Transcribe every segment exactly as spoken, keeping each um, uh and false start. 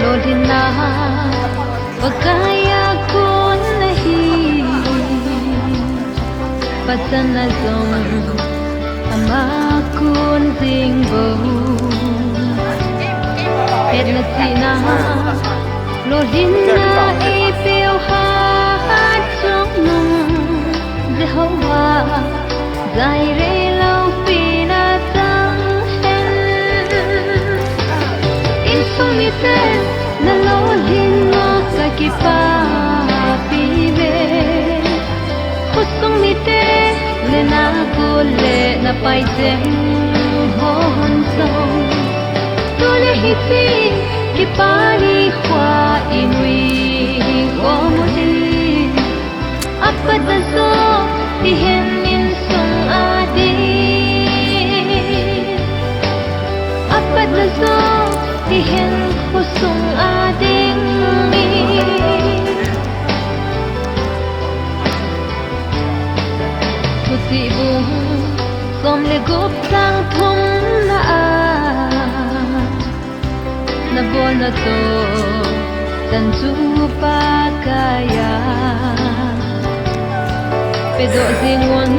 Lolhinna Pakaiya kon ahi, Pathen a jong ama kon jing bou. Hetna chihna, lolhinna eipeu hat jong nung Jehovah, Jireh loupina chang hen. Insung mite, nalolhinna kakipapi ve. Khosung mite, le nagol le napai cheng hon jong, tule hiche kipa nikho imui khom u hi. Apatna jo hihen insung a ding, apatna jo hihen khosung a ding. Thuchih bung som le gup chang thumna a, nabolna toh chan chu Pakaiya pedoh jing un,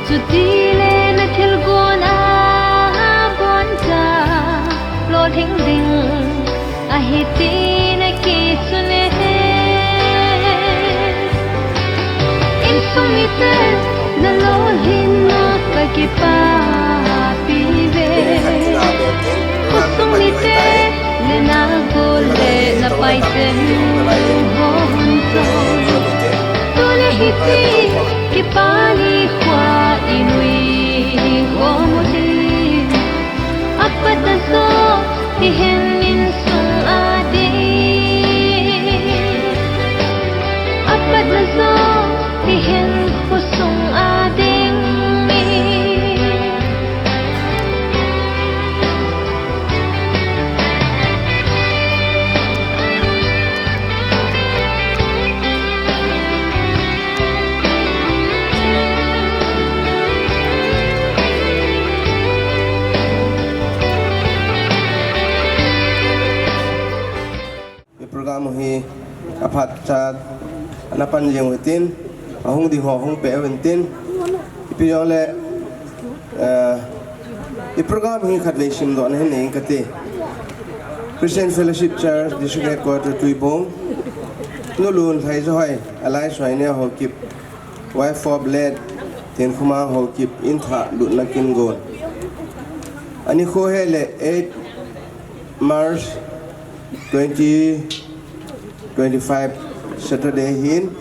chutile nathilgon a boncha lolhing ding ahi ti nakisun e. Insung mite, nalolhinna kakipapi ve. Khosung mite, le nagol le napai cheng hon jong, tule hiche kipa nikho imui khom u hi. Apatna jo hihen insung a ding, apatna jo hihen khosung a ding. Hi program hi aphat cha ana pan jing u hitin, ahung ding ho hung pe u hitin, ipi jongle, eh, hi program hi khatvei simdohna hin nei inge kati. Christian Fellowship Church District Headquarter Tuibong, Nu Lunlhaijahoi, alias Hoineo Haokip, wife of late Thenkhomang Haokip, in thah lutna kin gon. Anikho hi le eight March twenty twenty-five, Saturday hin.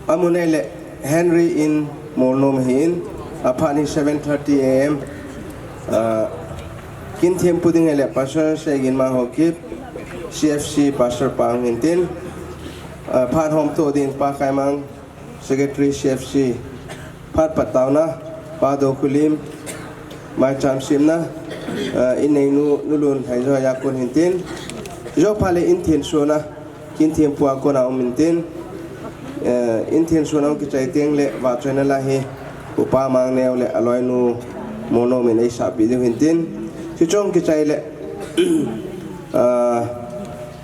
Amun hi le Henry Inn, Molnom hin. Aphat hi seven thirty A M. Ah, kin thempu ding hi le Pastor Seginmang Haokip, C F C Pastor pa hung hintin. Ah, phat homtoh ding Pa Kaimang, Secretary C F C. Phat pattaona, Pa Dokhulim, maicham semna, ah, inneinu, Nu Lunlhaijahoi a kon hintin. Jou phat le in thensona, kin thempu a kona um intin. Eh, in thensona hung kichai teng le vahchoina la hi Upa Mangneo le aloinu Molnom in eisahpeh diu hintin. Chuche hung kichai le, ah,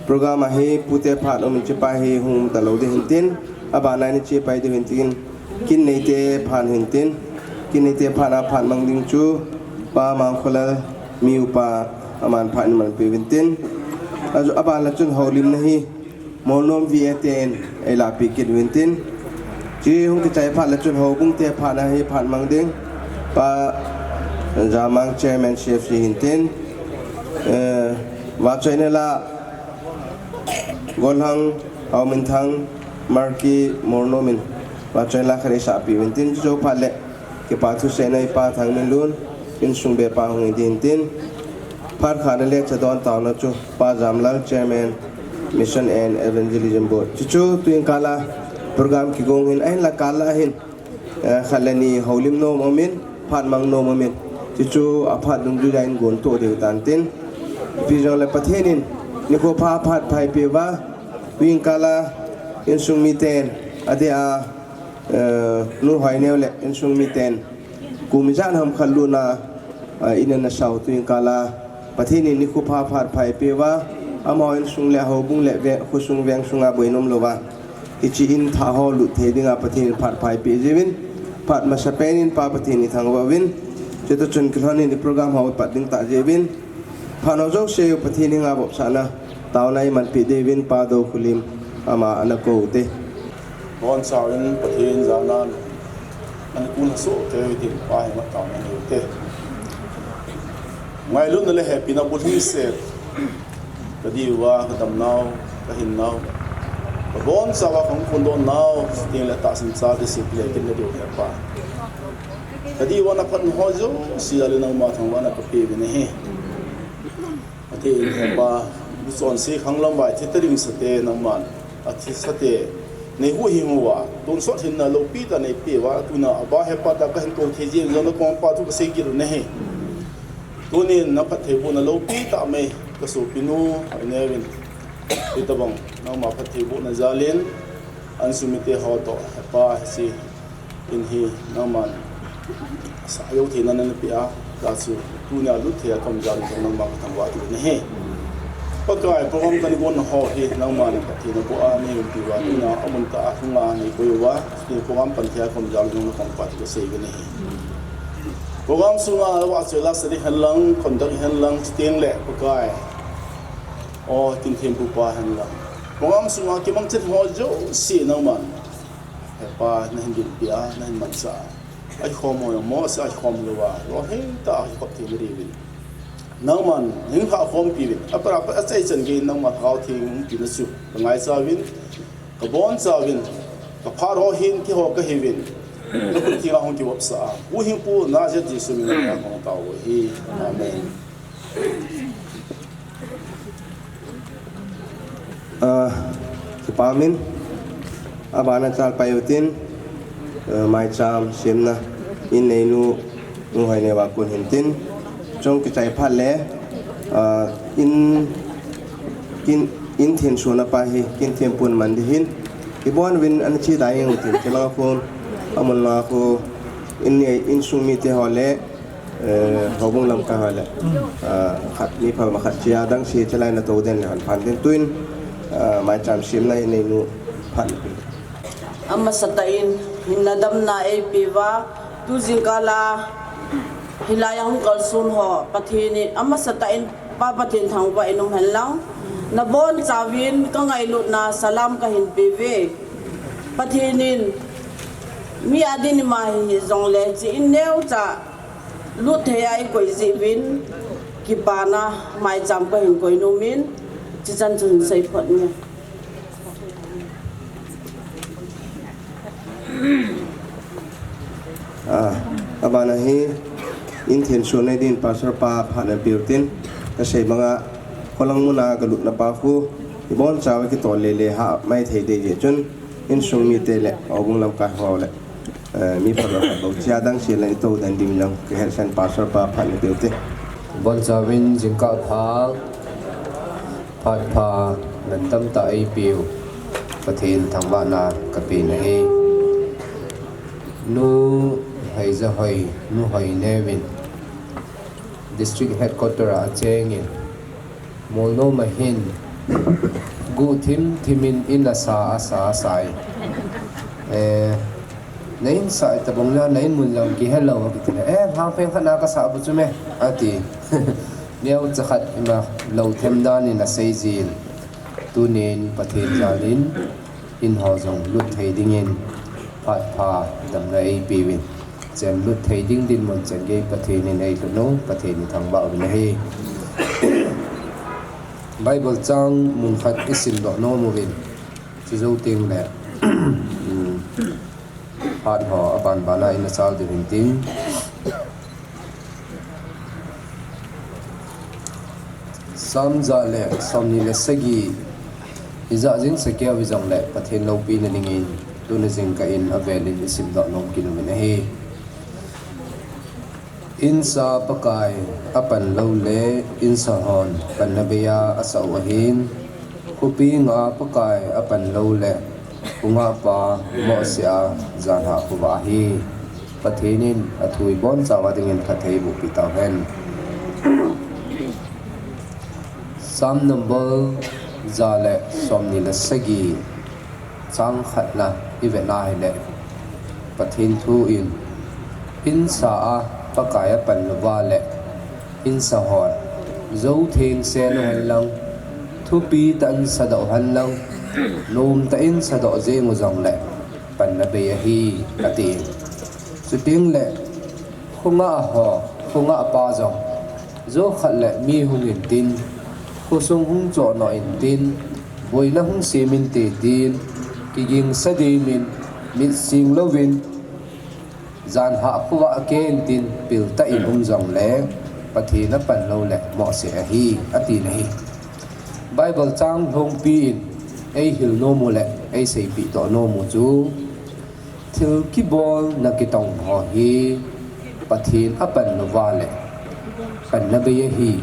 program a hi pute phat um in, chepa hi hung um talou ding hintin. Abana in chepa hi diu hintin. Kin neite phat hintin. Kin neite phat a phat mang ding chu Pa Mangkholal, mi upa, aman phat in manpeh u hintin. Ajo, aban la chun houlimna hi Molnom V A ten eilahpeh kit u hintin. Chuche hung kichai phat la chun houbung te phat a hi phat mang ding Pa Jamang, Chairman C F C hintin. Eh, vahchoina la Golhang, Haominthang, Marki, Molnom in vahchoina la khat eisahpeh u hintin. Chuche jou phat le kipa thusei na i Pa Thangminlun, insung bepa hung hi ding hintin. Phat khatna le chadon taona chu Pa Jamlal, Chairman, Mission and Evangelism Board. Chuchu tuin kal a program kigong hin, ahinla kal a hin, eh, khat le ni houlim nom umin, phat mang nom umin. Chuchu aphat dungjuiya in gontoh diu tantin. Ipi jongle Pathen in nikho pha phat pha eipeh uva, tuin kal a insung miten, adeh a, eh, Nu Hoineo le insung miten Kum ijat ham khat lutna, ah, in ana sau tuin kala, Pathen in nikho pha phat pha eipeuva, amaho insung le houbung le ve-, khosung veng sunga boina umlouva, hiche in thah ho lut thei dinga Pathen in phat pha eipeh jiuvin, phat masapen in Pa Pathen ithangvah uvin, chutoh chun kilhon in i program ho ipat ding tah jiuvin, phat ho jouse u Pathen henga vopsahna, taona imanpeh diuvin Pa Doukhulim ama ana kou ute. Bonchauvin Pathen jana, ana kon hasoh kei utin Pa henga taona nei ute. Ngailutna le hepina bulhingset kadiuva, kadamnau, kahinnau, kabonchauva kahung phongdoh nau, chuteng le tahsan chate sepi le kit nadiu Hepa, kadiuva naphatna ho jouse jal in nangma thangvahna kapeuvin ahi. Pathen Hepa, luchonse khanglam vai thita ding sate nangman, athi sate neihuhhing uva, tonsot hinna loupitah neipeuva, tuna aba Hepa tah kahin kou thei jeng jong nakoma thu kasei kit u ahi. Tunin naphattheibohna loupitah mei kasopinu Hoineuvin, hitobang nangma phattheibohna jal in, insung mite ho toh Hepa hiche in hi nangman asah jou theina nanapeh a, kachu tunia lut thei a kaum jal in nangma kathangvah kit u ahi. Pakai, program kana gonna ho hi nangman phatthei naboh a neiumpi uva, tuna amun tah a hunga neikoi uva, hiche program pan thei a kaum jal in nakoma thu kasei u ahi. Program sunga vahchoi la study henlang, conduct henlang, chuteng le Pakai, o kin thempu pa henlang, program sunga kimangchet ho jouse nangman Hepa nahin dinpi a, nahin mansah a, akikhom ho jong mosa akikhom louva, lolhing tah a kikhop thei nadiuvin nangman nahin khahkhompi uvin, aphat aphat achaichan gei in nangma Lhagao Theng umpina chu kangaicha uvin, kabonchauvin, kaphat ho hin keiho kahiuvin, nakhut thenga hung kivopsah a, Huhhingpu Nazareth Jesu min in kahung tao u ahi. Amen. Ah, kipa umin, abana chalpai utin, ah, maicham semna inneinu, Nu Hoineu a kon hintin, chong kichai phat le, ah, in, kin, in thensona pa hi kin thempun man ding ahin, ibon uvin ana che dai nge utin, chulanga kon, amun langa kon, in, insung mite ho le, eh, houbung lamkai ho le, ah, khat mi phalma khat chea dang se chelai natou den le hon phan den tuin, ah, maicham semna inneinu phat. Amasatah in hinna damna eipeuva, tu jingkah a hilai a hung kalson ho Pathen in amasatah in Pa Pathen thangvah in um henlang, nabonchauvin kangailutna salam kahin peuve. Pathen in mi adin ima hijongle hiche in neocha lut thei a eikoi jeh uvin kipana maicham kahin koi nomin, chuchan chu hin seiphot inge. Ah, abana hi in thensona dingin Pastor pa phat napeu tin, kasei banga kholang muna kalutna pa khu ibonchauva kitol lele ha maithei ding jeh chun, insung mite le houbung lamkai ho le, eh, mi phalou phalou chea dang se le itou den ding jong kahetsan, Pastor pa phat napeu te. Bonchauvin jingkah pha, phat pha, nandam tah eipeu Pathen thangvahna kapen ahi. Nu Heijahoi, Nu Hoineuvin District Headquarter a achengin, Molnom a hin guhthim thim in in asa, asa, asa in, eh, na in sah tabang le na in mun lam kihelou akiti le, eh, lhangpheng khat na kasah bu chu me, ati. Neocha khat ima lou them dan in asei jin. Tunin Pathen jal in, in ho jong lut thei dingin phat pha damna eipeuvin, chen lut thei ding dinmun chen gei Pathen in eilut u, Pathen ithangvah uvin ahi. Bible chang mun khat isimdoh nom uvin, chujou teng le, um, phat ho abanban a ina chal diu hintin. Sam ja le somni le sagi ijat jing sakeu hijongle Pathen loupina dingin tuni jingkah in avel in isimdoh nom kit uvin ahi. Insa Pakai apan lou le insa hon panna bei a asah u ahin, khopi nga Pakai apan lou le khonga pa mohseh a janhah khovah ahi. Pathen in athu ibonchauva dingin phatthei eiboh peh tauhen. Psalm number ja le somni le sagi, chang khatna ivet na hile, Pathen thu in, insa a Pakai apan louva le insa hon jou thengse lou hen lang, thupi tah in sadoh hen lang, nomtah in sadoh jeng u jongle panna bei ahi, ati. Chutengle, khongah ho, khongah pa jong, jou khat le mi hung intin, khosung hung chohnoh intin, boina hung sem inte tin, kigingsa dimin, mit sing louvin, janhah khovah a kei intin, piltah in um jongle, Pathen apan lou le mohseh ahi, atin ahi. Bible chang lhongpi in eihil nom u le eiseipeh toh nom u chu, thil kibolna kitong ho hi Pathen apan louva le panna bei ahi,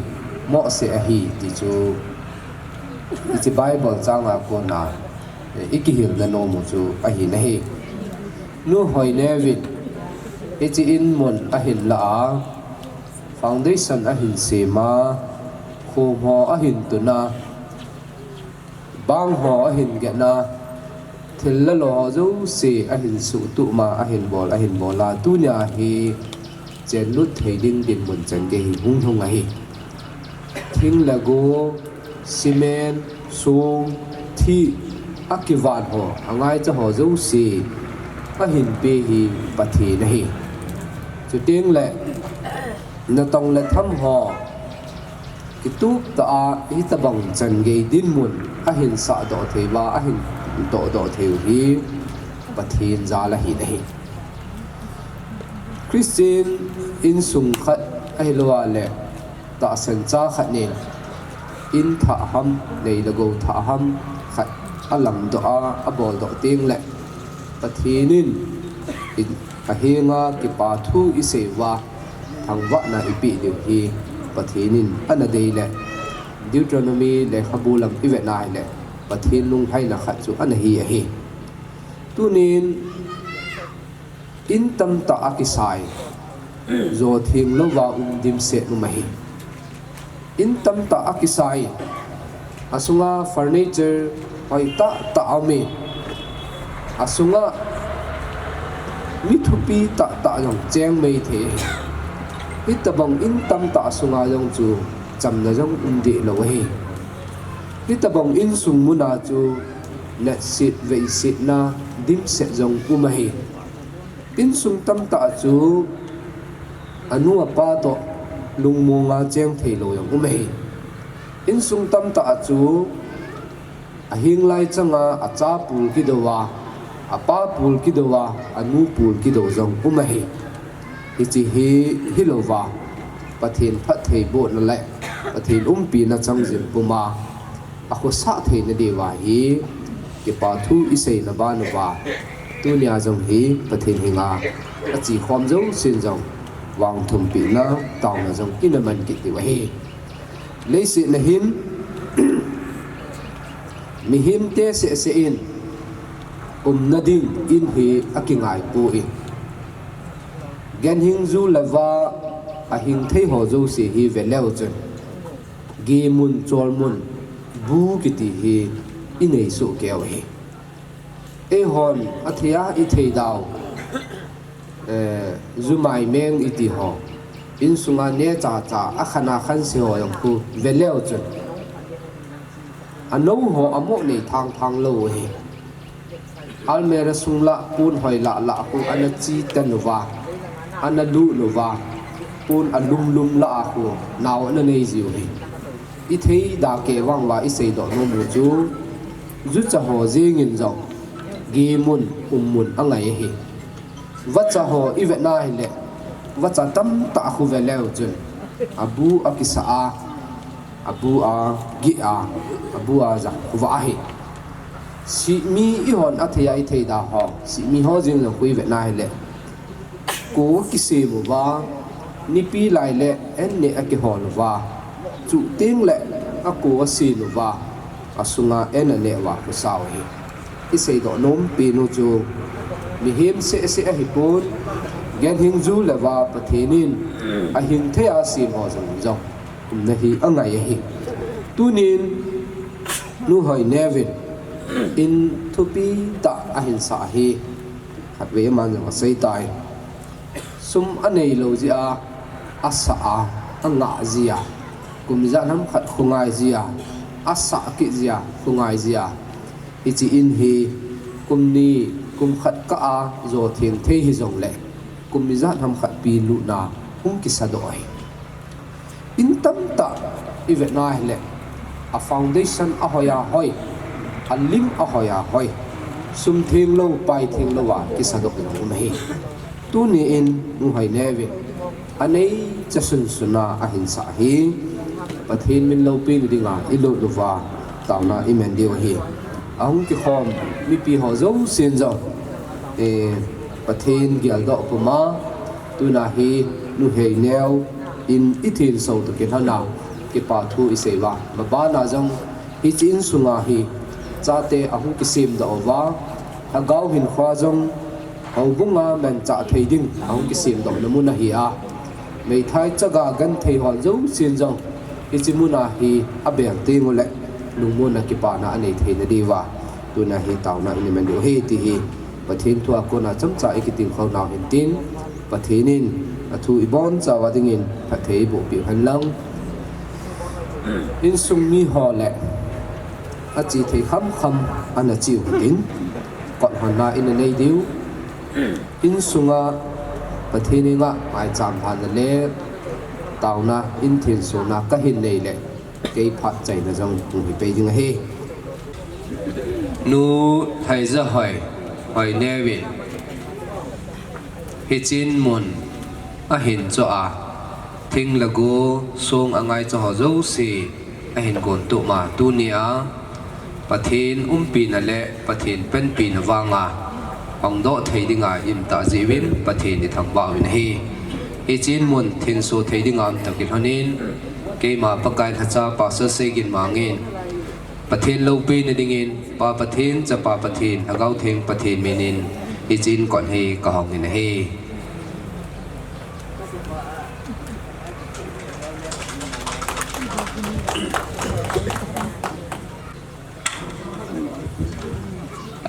mohseh ahi ti chu, hiche Bible chang a kona, eh, ikihilna nom u chu ahi nahi. Nu Hoineu in hiche in mun ahin lah a, foundation ahin sem a, khom ho ahin tun a, bang ho ahin get a, thil le lo ho jouse ahin suhtup a, ahin bol, ahin bol a, tunia hi chenlut thei ding dinmun changei hi hung lhung ahi. Thing le go, cement, song, thih, akivan ho, angaicha ho jouse ahin pe hi Pathen ahi. Chutengle, natong le tham ho kitup tah a hitobang changei dinmun ahin sahdoh thei uva, ahin tohdoh thei u hi Pathen jal ahi nahi. Christian insung khat ahilouva le tahsan cha khat nin, in thah ham, nei le gou thah ham khat alamdoh a, aboldoh tengle, Pathen in, in ahenga kipa thu isei uva, thangvahna ipeh diu hi Pathen in ana dei le, Deuteronomy lekhabu lam ivet na hile, Pathen lunglhaina khat chu ana hi ahi. Tunin, in tamtah akisai, jo theng louva um dimset um ahi. In tamtah akisai, asunga furniture hoi tahtah aume, asunga mi thupi tahtah jong cheng mei thei ahi. Hitobang in tamtah sunga jong chu chamna jong um dehlou ahi. Hitobang insung muna chu letset veisetna dimset jong um ahi. Insung tamtah chu anu apa toh lungmonga cheng theilou jong um ahi. Insung tamtah chu ahenglai changa acha pul kidouva, apa pul kidouva, anu pul kidou jong um ahi. Hiche hi hilouva, Pathen phattheibohna le Pathen umpina changjing puma akhosah theina diuva hi kipa thu iseina banuva, tunia jong hi Pathen henga achekhom jousen jong vangthumpehna taona jong ina man kit diu ahi. Leiset na hin mihemte sehseh in umna ding in hi akingaipoi. Ganhing ju le va ahing thei ho jouse hi veleu chun, gemun, cholmun, bu kiti hi inei soh keu ahi. Eihon athei a ithei dau, eh, jumai meng iti ho, insunga nechacha akhan a khanse ho jong khu veleu chun, anou ho amoh nei thangthang lou ahi. Almirah sung lah pon hoi lah lah khu ana chetan uva, ana lut uva, pon alumlum lah a khu nao ana neijiu ahi. Ithei da keh vang uva iseidoh nomu chu, jucha ho jengin jong gemun, ummun angai ahi. Vacha ho ivet na hile, vacha tamtah khu veleu chun, abu akisah a, abu a gih a, abu a jang khu vah ahi. Sihmi eihon athei a ithei da ho, sihmi ho jeng jong khu ivet na hile, ko akisem uva, nipi lai le an neh akihol uva, chuh tengle ako asen uva, asunga an aneh uva khu sao ahi. Iseidoh nompenu chu, mihem sehseh ahipon, Genhing ju le va Pathen in ahing thei a sem ho jong jong umna hi angai ahi. Tunin Nu Hoineu in in thupi tah ahin sah ahi. Khatvei aman jong asei tai. Sum anei lou jeh a, asah a, angah jia, kum ijat ham khat khongai jia, asah kit jia, khongai jia. Hiche in hi kum ni, kum khat kah a jo theng thei hijongle, kum ijat ham khat pi lutna hung kisadoh ahi. In tamtah ivet na hile, a foundation ahoi a hoi, alim ahoi a hoi, sum theng lou, pai theng lou a kisadoh jong um ahi. Tuni in Nu Hoineu in anei cha sunsun a ahin sah ahi. Pathen min loupina dinga ilut uva taona iman diu ahi. Ahung kikhom mipi ho jousen jong, eh, Pathen geldoh puma, tuna hi Nu Hoineu in ithenso toh kilhona kipa thu isei uva, mabana jong hiche insunga hi chate ahung kisemdoh uva, lhagao hinkhoa jong houbunga manchah thei ding ahung kisemdohna mun ahi a, meithai chaga genthei ho jousen jong hiche muna hi abeng tengule lungmonna kipana anei theina diuva, tuna hi taona ina man diu ahi ti hi Pathen thua kona chomcha ikitilkhou nau hintin, Pathen in athu ibonchauva dingin phatthei eiboh peh hen lang. Insung miho le ache thei khamkham ana cheu hitin, kothonna ina nei diu. Insunga Pathen henga maicham lhahna le taona, inthensona kahin nei le, kei phatchaina jong hung hipei ding ahi. Nu Lhaijahoi, Hoineu in hiche in mun ahin choh a, thing le go, song angaicha ho jouse ahin gontoh ma, tunia Pathen umpina le Pathen panpina vanga hongdoh thei dinga imtah jeh uvin Pathen ithangvah uvin ahi. Hiche in mun thenso thei dinga umtah kilhonin, keima Pakai lhacha Pastor Seiginmang in Pathen loupina dingin Pa Pathen, Chapa Pathen, Lhagao Theng Pathen minin hiche in kot hi kahongin ahi.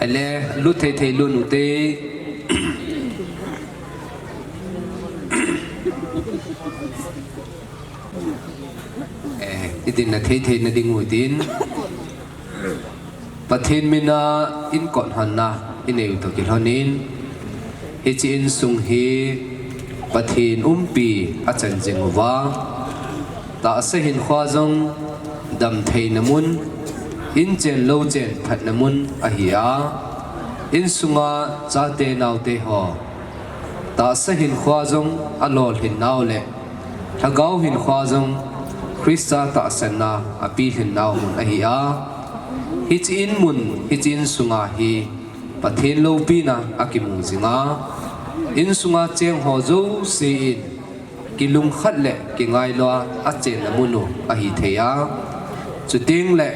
Ale, lut thei thei lut ute. Eh, itin na thei thei na ding u tin. Pathen mina in kothonna inei u toh kilhonin, hiche insung hi Pathen umpi achan jing uva, tahsa hinkhoa jong damtheina mun, inchen louchen phatna mun ahi a, insunga chate naote ho tahsa hinkhoa jong alolhin nau le lhagao hinkhoa jong Christa tahsanna apilhin nau mun ahi a, hiche in mun, hiche insunga hi Pathen loupina akimu jinga, insunga cheng ho jouse in kilungkhat le kingailua achenna mun u ahithei a, chutengle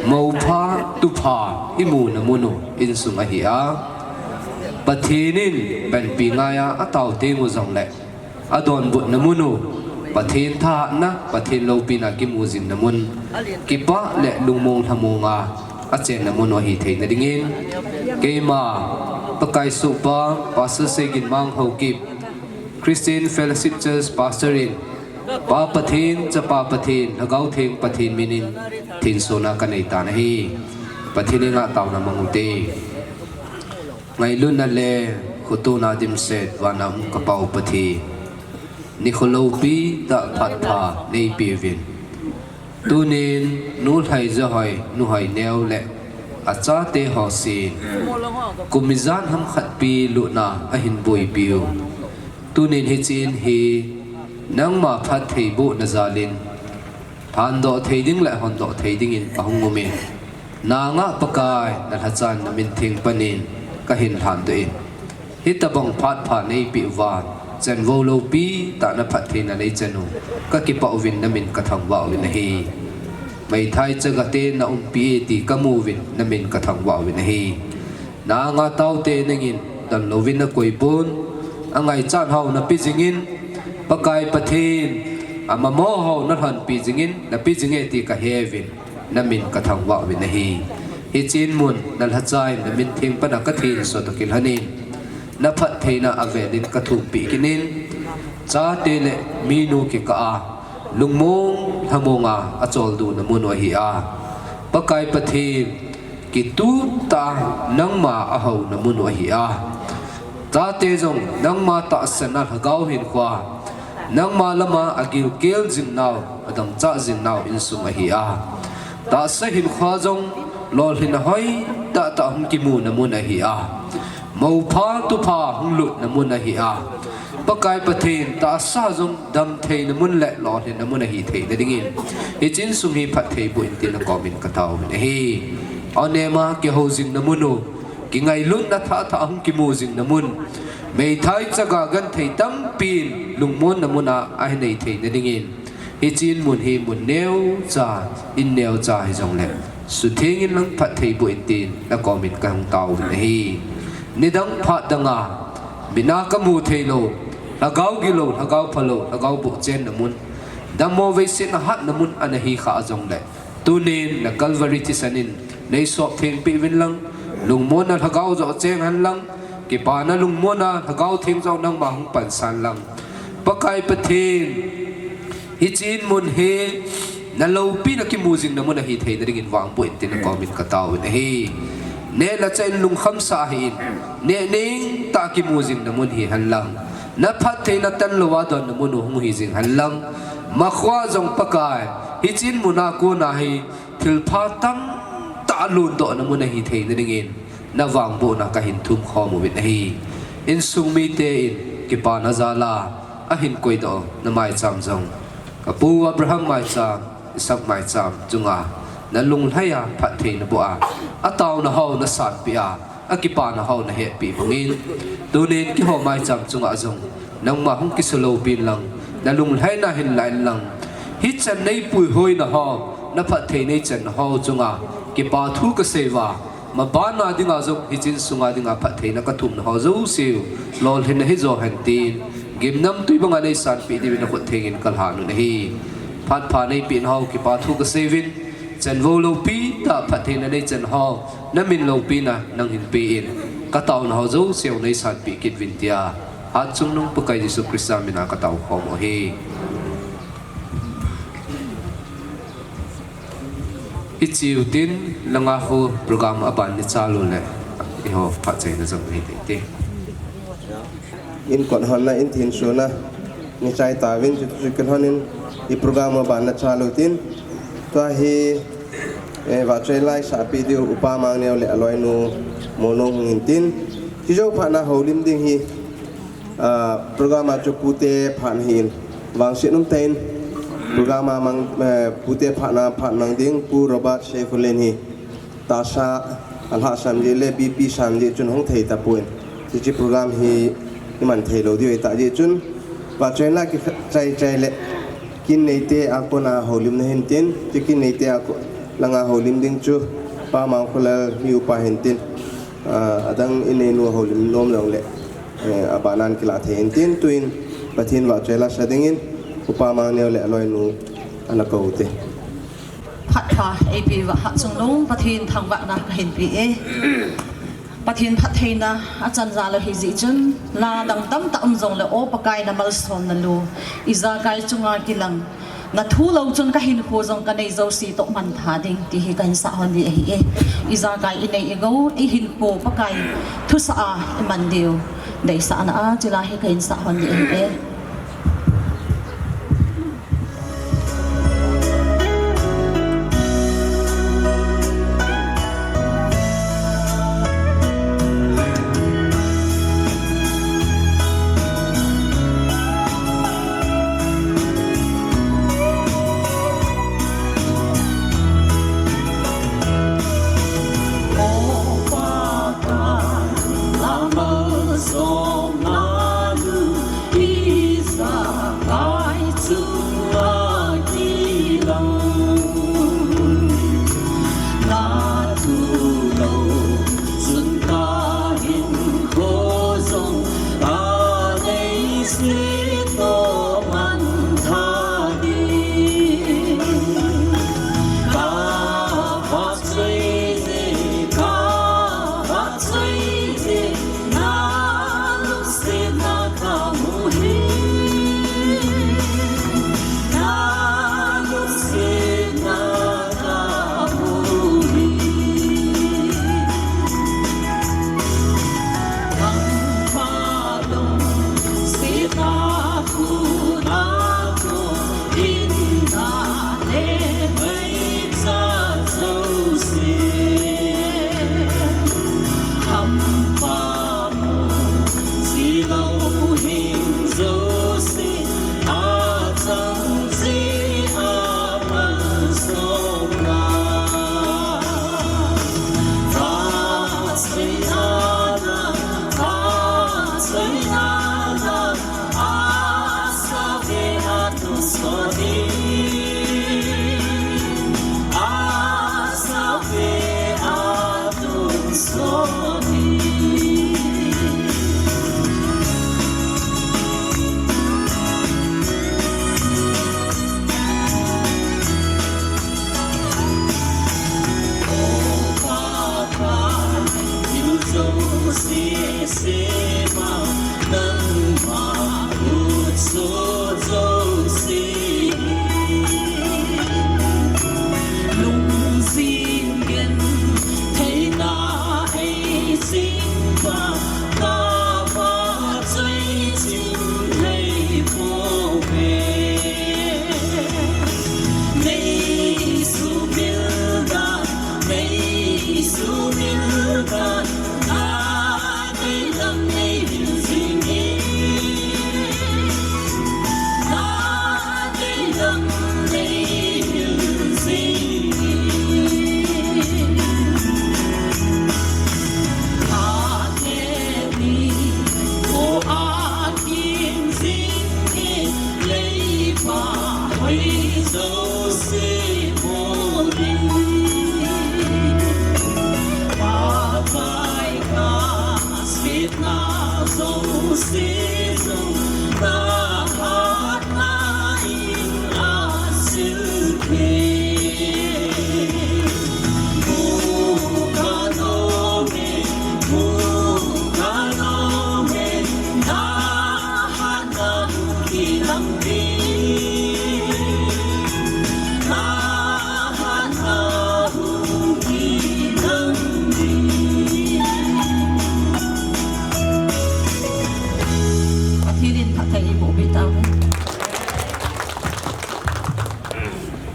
moupha, tupha imuna mun u insung ahi a, Pathen in panpi ngaia atao teng u jongle adonbutna mun u, Pathen thahatna, Pathen loupina kimu jinna mun, kipah le lungmong lhamonga achenna mun u ahitheina dingin, keima Pakai sohpa Pastor Seiginmang Haokip, Christian Fellowship Church Pastor in, Pa Pathen, Chapa Pathen, Lhagao Theng Pathen minin thensona kaneitan ahi. Pathen henga taona mang ute. Ngailutna le khotona dimset vana um ka Pa u Pathen, nikho loupitah phatpha neipeuvin, tunin Nu Lhaijahoi, Nu Hoineu le achate ho sin kum ijat ham khat pi lutna ahin boipiu, tunin hiche in hi nangma phattheibohna jalin lhandoh thei ding le hondoh thei dingin ahung umin, nanga Pakai nalhachan namin theng panin kahin lhandoh in, hitobang phatpha neipeh uva, chanvou loupitah naphattheina neichan u kakipah uvin, namin kathangvah uvin ahi. Meithai chagate naumpi e ti kamu uvin, namin kathangvah uvin ahi. Nanga taote nangin donlouvin nakoipon, angaichat ho nape jingin, Pakai Pathen, amamo ho nalhonpi jingin, nape jinge ti kaheuvin, namin kathangvah uvin ahi. Hiche in mun, nalhacha in namin theng pana kathenso toh kilhonin, naphattheina avelin kathumpi kinin, chate le minu kikah a, lungmong lhamong a acholdo na mun u ahi a. Pakai Pathen, kitup tah a nangma ahouna mun u ahi a. Chate jong nangma tahsanna lhagao hinkhoa, nangma lama agilkel jingnau, adangchah jingnau insung ahi a. Tahsa hinkhoa jong lolhinna hoitah tah hung kimuna mun ahi a. Mopha tupha hung lutna mun ahi a. Pakai Pathen, tahsa jong damtheina mun le lolhinna mun ahi theina dingin, hiche insung hi phatthei boh in tin nakomin kataovin ahi. Anema kihou jingna mun u, kingailutna thah thah hung kimu jingna mun, meithai chaga genthei tampin lungmonna mun a ahinei theina dingin, hiche in mun hi mun neocha, in neocha hijongle, suthengin lang phatthei boh in tin nakomin kahung taovin ahi. Nidang phat danga, mina kamu theilou, lhagao gilou, lhagao phalou, lhagao bohchenna mun, dammo veisetna hatna mun ana hikhah jongle, tunin na Calvary thisan in neisop thengpeh uvin lang, lungmonna lhagao joh cheng hen lang, kipana lungmonna lhagao theng joh nangma hung pansan lang. Pakai Pathen, hiche in mun hi naloupina kimu jingna mun ahi theina dingin vangboh in tin nakomin kataovin ahi. Nehna chah in lungkhamsah hih in, neh nengtah kimu jingna mun hihen lang, naphattheina tanlouva donna mun u hung hijing hen lang. Makhoa jong Pakai, hiche in mun a kona hi thilpha tamtah lundohna mun ahi theina dingin, navangbohna kahin thumkhom uvin ahi. Insung mite in kipana jal a ahin koidoh namaicham jong, kapu Abraham maicham, Isaac maicham chunga nalunglhai a phatthei naboh a, ataona ho nasanpeh a, akipana ho nahetpeh bangin, tunin keiho maicham chunga jong nangma hung kisulou pin lang, nalunglhaina hin lah in lang, hichan neipuihoina ho, naphatthei neichanna ho chunga kipa thu kaseiuva, mabana dinga jong hiche insunga dinga phattheina kathumna ho jouseu lolhinna hijo hen tin, gimnamtui banga neisanpeh diuvin nakhut thengin kalhan un ahi. Phatpha neipehna ho kipa thu kaseiyuvin, chanvou loupitah phattheina neichan ho, namin loupina nanghin pe in, kataona ho jouseu neisanpeh kit uvin tia, Hatchungnung Pakai Jesu Christa mina kataokhom u ahi. Icheu tin, langa khu program aban nachal uleh, eiho phatchaina jong hiding te. Inkot honna, inthinsona, nachai tauvin, chuchu kilhonin, i program aban nachal utin, tua hi, eh, vahchoi la isahpeh diu Upa Mangneo le aloinu Monung hung hintin, chujou phatna houlim ding hi, ah, program a chu pute phat ahin, vangset umtah in, program a mang, eh, pute phatna phat mang ding Pu Robert Seikholen hi, tahsa alhahsam jeh le B P sang jeh chun hung thei tapon, hiche program hi iman theilou diu ahitah jeh chun, vahchoina kichaichai le kin neite a kona houlimna hintin, hiche kin neite a ko-, langa houlim ding chu Pa Mangkholal Miupa hintin, ah, adang ineinu houlim nom jongle, eh, abanan kilah thei hintin, tuin Pathen vahchoi la sa dingin Upa Mangneo le aloinu ana kou te. Phatpha eipeuva Hatchungnung Pathen thangvahna kahin pe e. Pathen phattheina achan jal u ahijeh chun, la dang tamtah um jongle, O Pakai, namalsomna lou, ijakai chunga kilang, nathulou chun kahinkho jong kanei jouse toh mangtha ding, ti hi kahin sah hon ding ahi e. Ijakai inei igou, ihinkho Pakai thusah a iman diu deisahna a, chula hi kahin sah hon ding ahi e.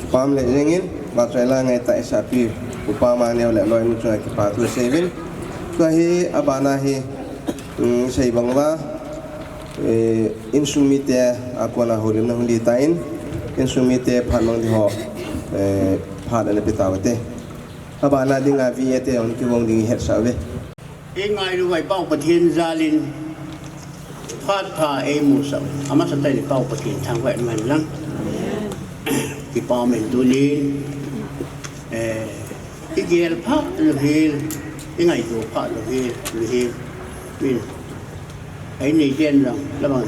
Pam le jingin, ba chai la ngai ta isa pi, upa ma neo le loi nu chunga kipa thu seivin. Tua hi abana hi, um, sei bang uva, eh, insung mite a kona houlimna hung di tan, insung mite phat mang di ho, eh, phat ana pe tau te. Abana dinga V A te hung kivong ding het sa ve. Ei ngailu ngai pau Pathen jalin phat pha ei mu sau. Amasa tah in pau Pathen thangvah in man lang. Kipa min tunin, eh, i gel pha lou hel, i ngailu pha lou hel, lou hel. Min. Ei nei den lang, lamang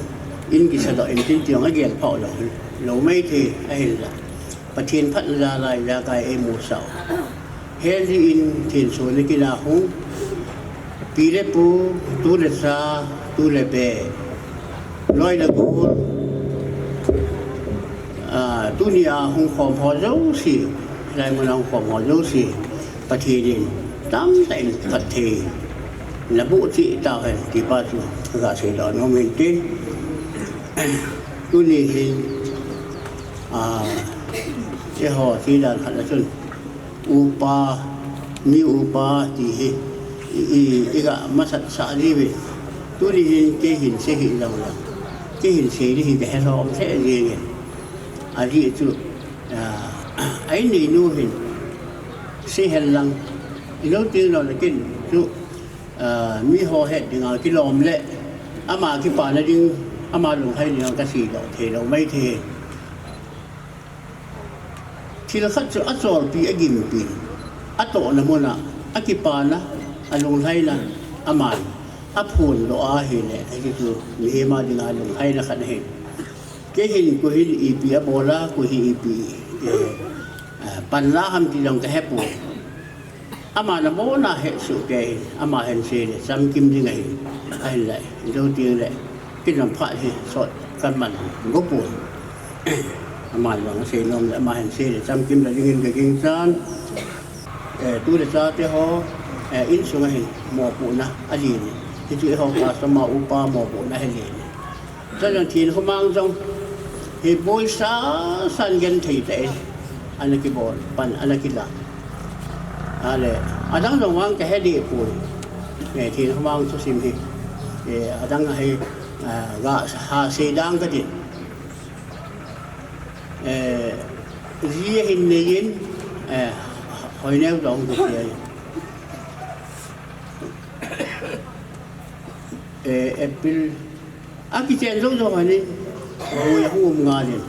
in kisa doh in tin tiang a gel pha lou hel. Lou mai the a hel la. Pathen phatna jal'a ijakai ei mu sau. Heli in thenso ni kina hung. Pi le pu, tu le cha, tu le be. Loi le gol. Ah, tuni a hung khom ho jouse. Lai mun a hung khom ho jouse. Pathen in tamtah in phatthei na boh cheh tau hen ti pa chu ka sei doh nom in tin. Tuni hin, ah, eiho ti dan khat a chun, upa, mi upa ti hi, i, i, i ga masat sah ji ve. Tuni hin kei hin sei hi jong lang, kei hin sei ding hi ka he lhom lheh jeng in. Ajeh chu, ah, a in neinu hin sei hen lang, i lo ti lo le ken chu, ah, mi ho het dinga kilom le, ama kipana ding, ama lunglhai dinga ka sei doh thei lou mai thei. Thil khat chu a cholpi, a gimpi, a tohna mun a, a kipana, a lunglhaina, aman a phondoh ahile, hichu mihem a dinga lunglhaina khat ahi. Kei hin koi hin ipi a bol a, koi hin ipi, eh, eh, panla ham ti jong ka hepoi. Ama na mona he su ke, ama hin sei le chamkim ding ahi. Ahinla, jou ding le, kin jong phat hi sot kan man go poi. Ama jong sei nom le, ama hin sei le chamkim la ding in ka ging chan. Eh, tu le cha te ho, eh, insung a hin mopohna ahi ni. Hichu eiho customer upa mopohna ahi ni. Chujong thin humang jong hi boi sa san genthei tah in ana kibol pan, ana kila. Ale, adang jong vang ka he deh poi. Eh, thin humang thusim hi, eh, adang hi, ah, ga ha sei dang ka din. Eh, ji ahin nei in, eh, Hoineu jong ka sei. Eh, April, a kichen jou jou hon in, boi ahung um ngal in,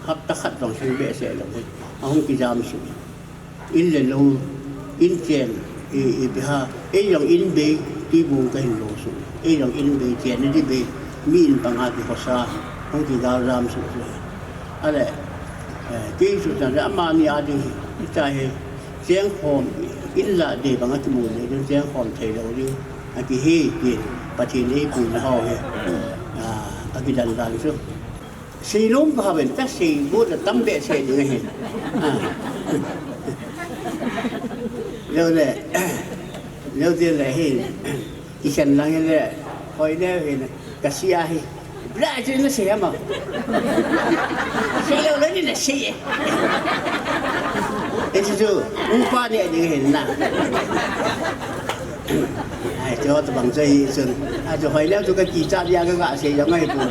hapta khat jong sung behseh lou hin, ahung kijam suh. In le lou, in chen, i, ipi ham, ei jong in bei, tui bung ka hin lo suh. Ei jong in bei, chen ni di bei, mi in panga kikhosa, hung kigal jam suh suh. Ale, eh, kei suh chan le, amani a ding hi, i cha hi, Chengkhom, in lah ding bang a kimu le, chengkhom thei lou ding. A kihe, tin, Pathen in eipuina ho hi. Ah, a kidan dan chu. Sei nom ka ha ven, ta sei go ta tam behseh ding ahi. Ah. Lou le, lou ding le hi. Kichen lang hi le, Hoineu hin, ka sei ahi. Bla chu na sei ama. Sei lou le ni na sei e. E chu chu, upa ni ni hin na. Ai, chu tabang chu hi chun. A chu Hoineu chu ka kicha dia ka ga sei jong ahi poi.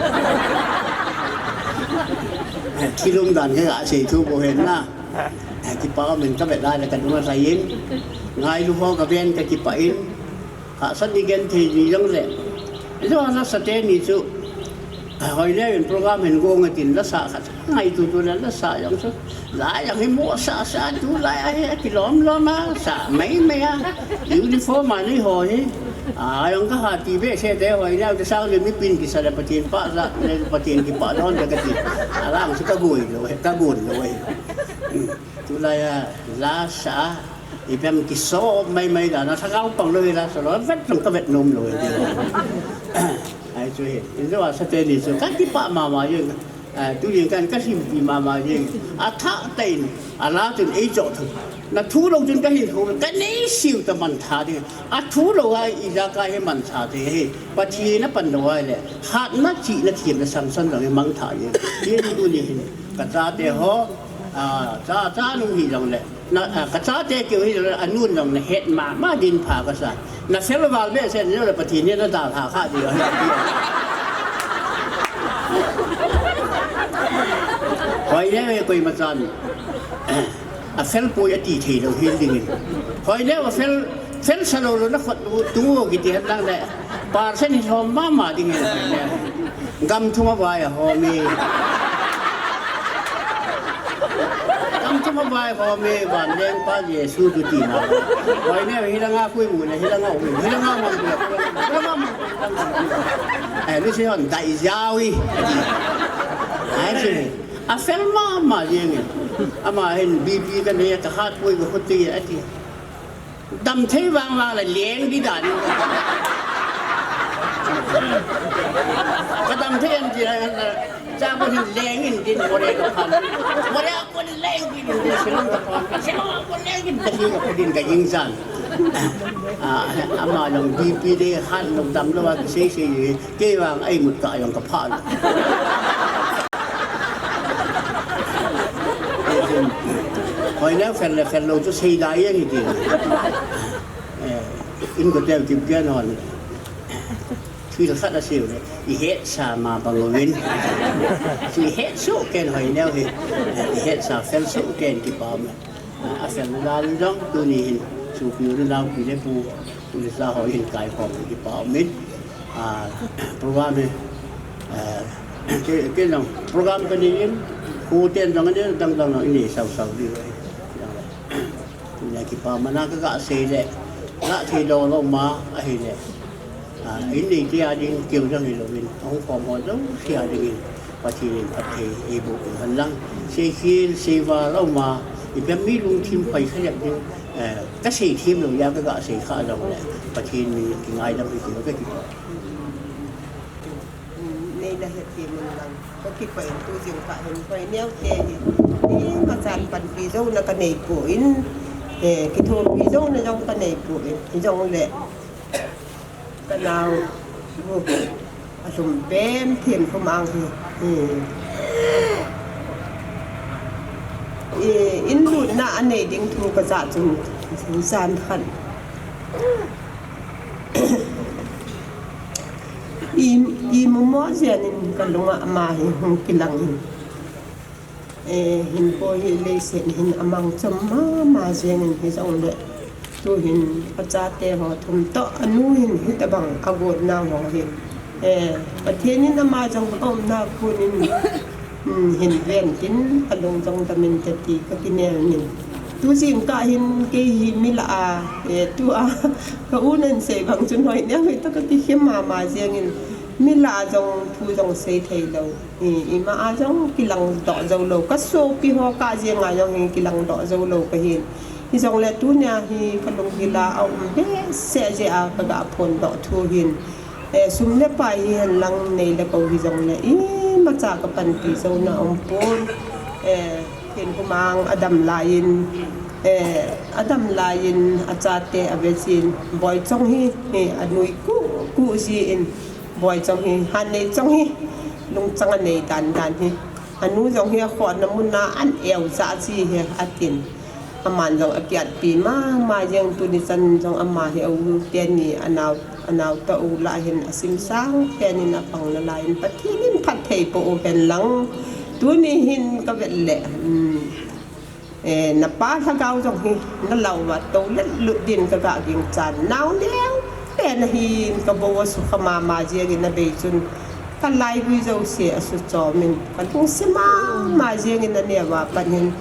Thilum dan ka ga sei thu bou hin na. Kipa min ka vet lai le ka dunga sai in. Ngailu ho ka ven ka kipah in. Hahsat ni genthei ni jong le. Lo na sa teni chu. Hoineu in program hin gong atin, lasa khat ngaito tu le lasa jong chu. La jong hi mo sa sa tu la a hi kilom lom a sa mai mai a. Uniform a ni ho hi. A jong ka ha ti be se te Hoineu te sang le mi pin kisa le Pathen pa la le Pathen kipa don le ka ti. A lang chu ka goi lo he, ka gon lo he. Tu la a lasa i pem kiso mai mai da na sa kau pang lo la so lo vet ka vet nom lo he. Ai chu hi, in lo a sa te ni chu, ka kipa mama jeng. A, tu jeng kan ka simpi mama jeng. A tha tain, a la chun ei cho thu. Na thu lo chun ka hin thu, ka nei siu ta man tha ding. A thu lo a i ja ka he man tha te he. Pathen a pan lo a le. Hat na chi na thiam na Samson lo he mang tha jeng. Ye ni tu ni hin. Ka cha te ho, a, cha, cha nung hi jong le. Na, a, ka chate keu hi anun jong na het mama din pha ka sa. Na fel val be se ni le Pathen ni na dal ha kha di. Hoineu he koima chan. A fel poi ati thei lo hil ding in. Hoineu a fel, fel sa lo lo na khot tu kiti hen lang le. Parcel hi hom mama ding in. Gam thum a vai a hom e. Gam thum a vai hom e, van leng pa Jesu tu ti na. Hoineu hi langa kui mu le, hi langa u, hi langa mang tu. Hi langa mang tu. Eh, lu se hon dai jawi. Ai se. A fel mama jeng e. Ama hin B P ka nei ka hat poi ka khut ti ati. Dam thei vang vang le leng di dan. Ka dam thei em ti la, cha ko hin leng in din ko le ka phan. Ko le ko leng in din silang ka phan. Silang ko leng in ka din ka din ka jing jan. A, ama long B P de han long dam lo wa sei sei. Kei vang ai mut ka jong ka pha lo. Hoineu fel le fel lo chu sei lai jeng hi ti. Eh, in ko teu kip gen hon. Thil khat a sei le. I het sa ma bang uvin. Chu i het su ken Hoineu hi. Eh, i het sa fel su ken kipa me. A, a fel na dal jong tuni hin, supi u nau pi le pu, tuni sa ho hin kai khom kipa um in. A, program hi, a, ke, ke jong, program ka nei in, khu ten jong nei, dang dang jong nei sau sau di. Tuni kipa mana ka ga sei le, ga thei lo lo ma, a hi le. A, in nei te a ding keu jong hi lo in, hung khom ho jong si a ding in, Pathen in phatthei eiboh u hen lang. Seikhel, seival aum a, i pem mi lungthim khoi kha jep ding, eh, ka sei thim lo a, ka ga sei kha jong le, Pathen min in kingaidam hi ti ka ti. Nei na het ti mun lang, ka kipah in tu jing ka hin Hoineu te hi, i ka chan panpi jouna ka nei poi, eh, kithopi jouna jong ka nei poi, jong le. Ka nau, a lhum pen Thenkhomang hi. I, in lutna a nei ding thu ka ja chun, jan khat. I, i mumo jen in ka lunga ama hi hung kilang in. Eh, hin po hi leiset hin amang chom mama jeng in hijongle. Tu hin achate ho thum toh anu hin hitabang agot nau ho hi. Eh, Pathen in ama jong ka umna khun in, um, hin ven tin alung jong dam inte ti ka kinel in. Tu jingkah hin kei hi mi lah a, eh, tua ka u nan sei bang chun Hoineu hi toh ka kikhem mama jeng in mi lah a jong thu jong sei thei lou. I, ima a jong kilang doh jou lou. Ka sopi ho kah jenga jong hi kilang doh jou lou ka hin. Hijongle tunia hi ka lunggil a aum behseh jeh a ka ga phondoh thu hin. Eh, sum le pai hi hen lang nei le gou hijongle imacha ka panpi jouna aum pon. Eh, Thenkhomang adam lai in, eh, adam lai in achate ave jin, Boichong hi, hi anui kuh kuh jin, Boichong hi, Hanneichong hi, lungchang anei dan dan hi. Anu jong hi akhona mun a an eu ja ji hi atin. Aman jong akiatpi mama jeng tuni chan jong ama hi a u teni anau, anau ta u lah hin asim sang tenin apang nalai in Pathen in phatthei po u hen lang. Tuni hin ka vet le, um, Eh, napa lhagao jong hi, na lau va to let lut din ka ga ging chan. Nau neo, pen hin ka bo a sukha mama jeng in abei chun. Ka laigui jouse asuchomin, ka lungset mama jengin aneo a pat hin.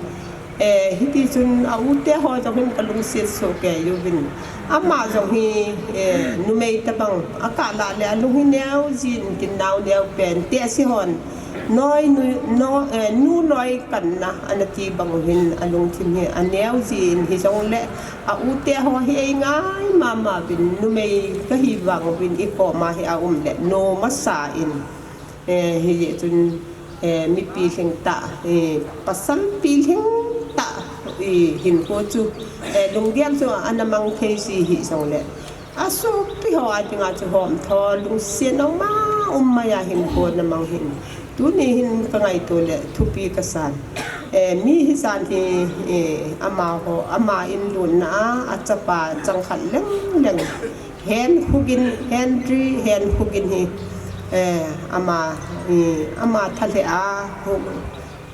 Eh, hiti chun a u te ho jong hin ka lungset soh kei uvin. Ama jong hi, eh, numei tabang, akah lah le alung hi neo jin tin nao neo pen, tehse hon. Noi nu, no, eh, nu noi kanna ana ti bang uvin alungthim hi aneo jin hijongle a u te ho hi eingai mama uvin numei kahi vang uvin i koma hi aum le nom asa in. Eh, hijeh chun, eh, mipi lhing tah, eh, pasal pi lhing tah, eh, hinkho chu, eh, lunggel chu ana mang thei ji hijongle. Asopi ho a dinga chu hom tho, lungset noma um mai a hinkho ana mang hin. Tuni hin ka ngaito le thupi kasan. Eh, mi hisan hi, eh, amaho, ama in lutna a, achapa changkhat leng leng. Hen Khugin, Henry Hen Khugin hi, eh, ama, eh, ama thalheh a, hu,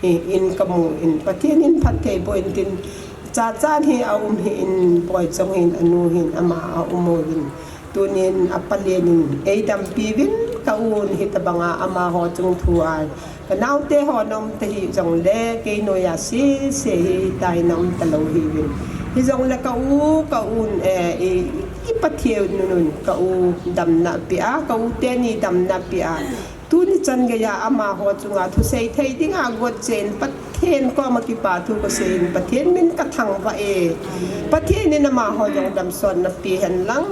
eh, in kamu in, Pathen in phatthei boh in tin, Chachan hi aum hih in, Boichong hin, anu hin, ama aum uvin. Tunin apalen in eidampi uvin, ka un hitabanga amaho chung thu a. Ka naote ho ana um tahih jongle, kei noiya sese hitia hi ana um talou hiuvin. Hijongle ka u, ka un, eh, i, i Pathen un, ka u damna peh a, ka u teni damna peh a. Tuni chan geiya amaho chunga thusei thei dinga got chen Pathen koma kipa thu kasei in Pathen min kathangvah e. Pathen in amaho jong damsotna pe hen lang.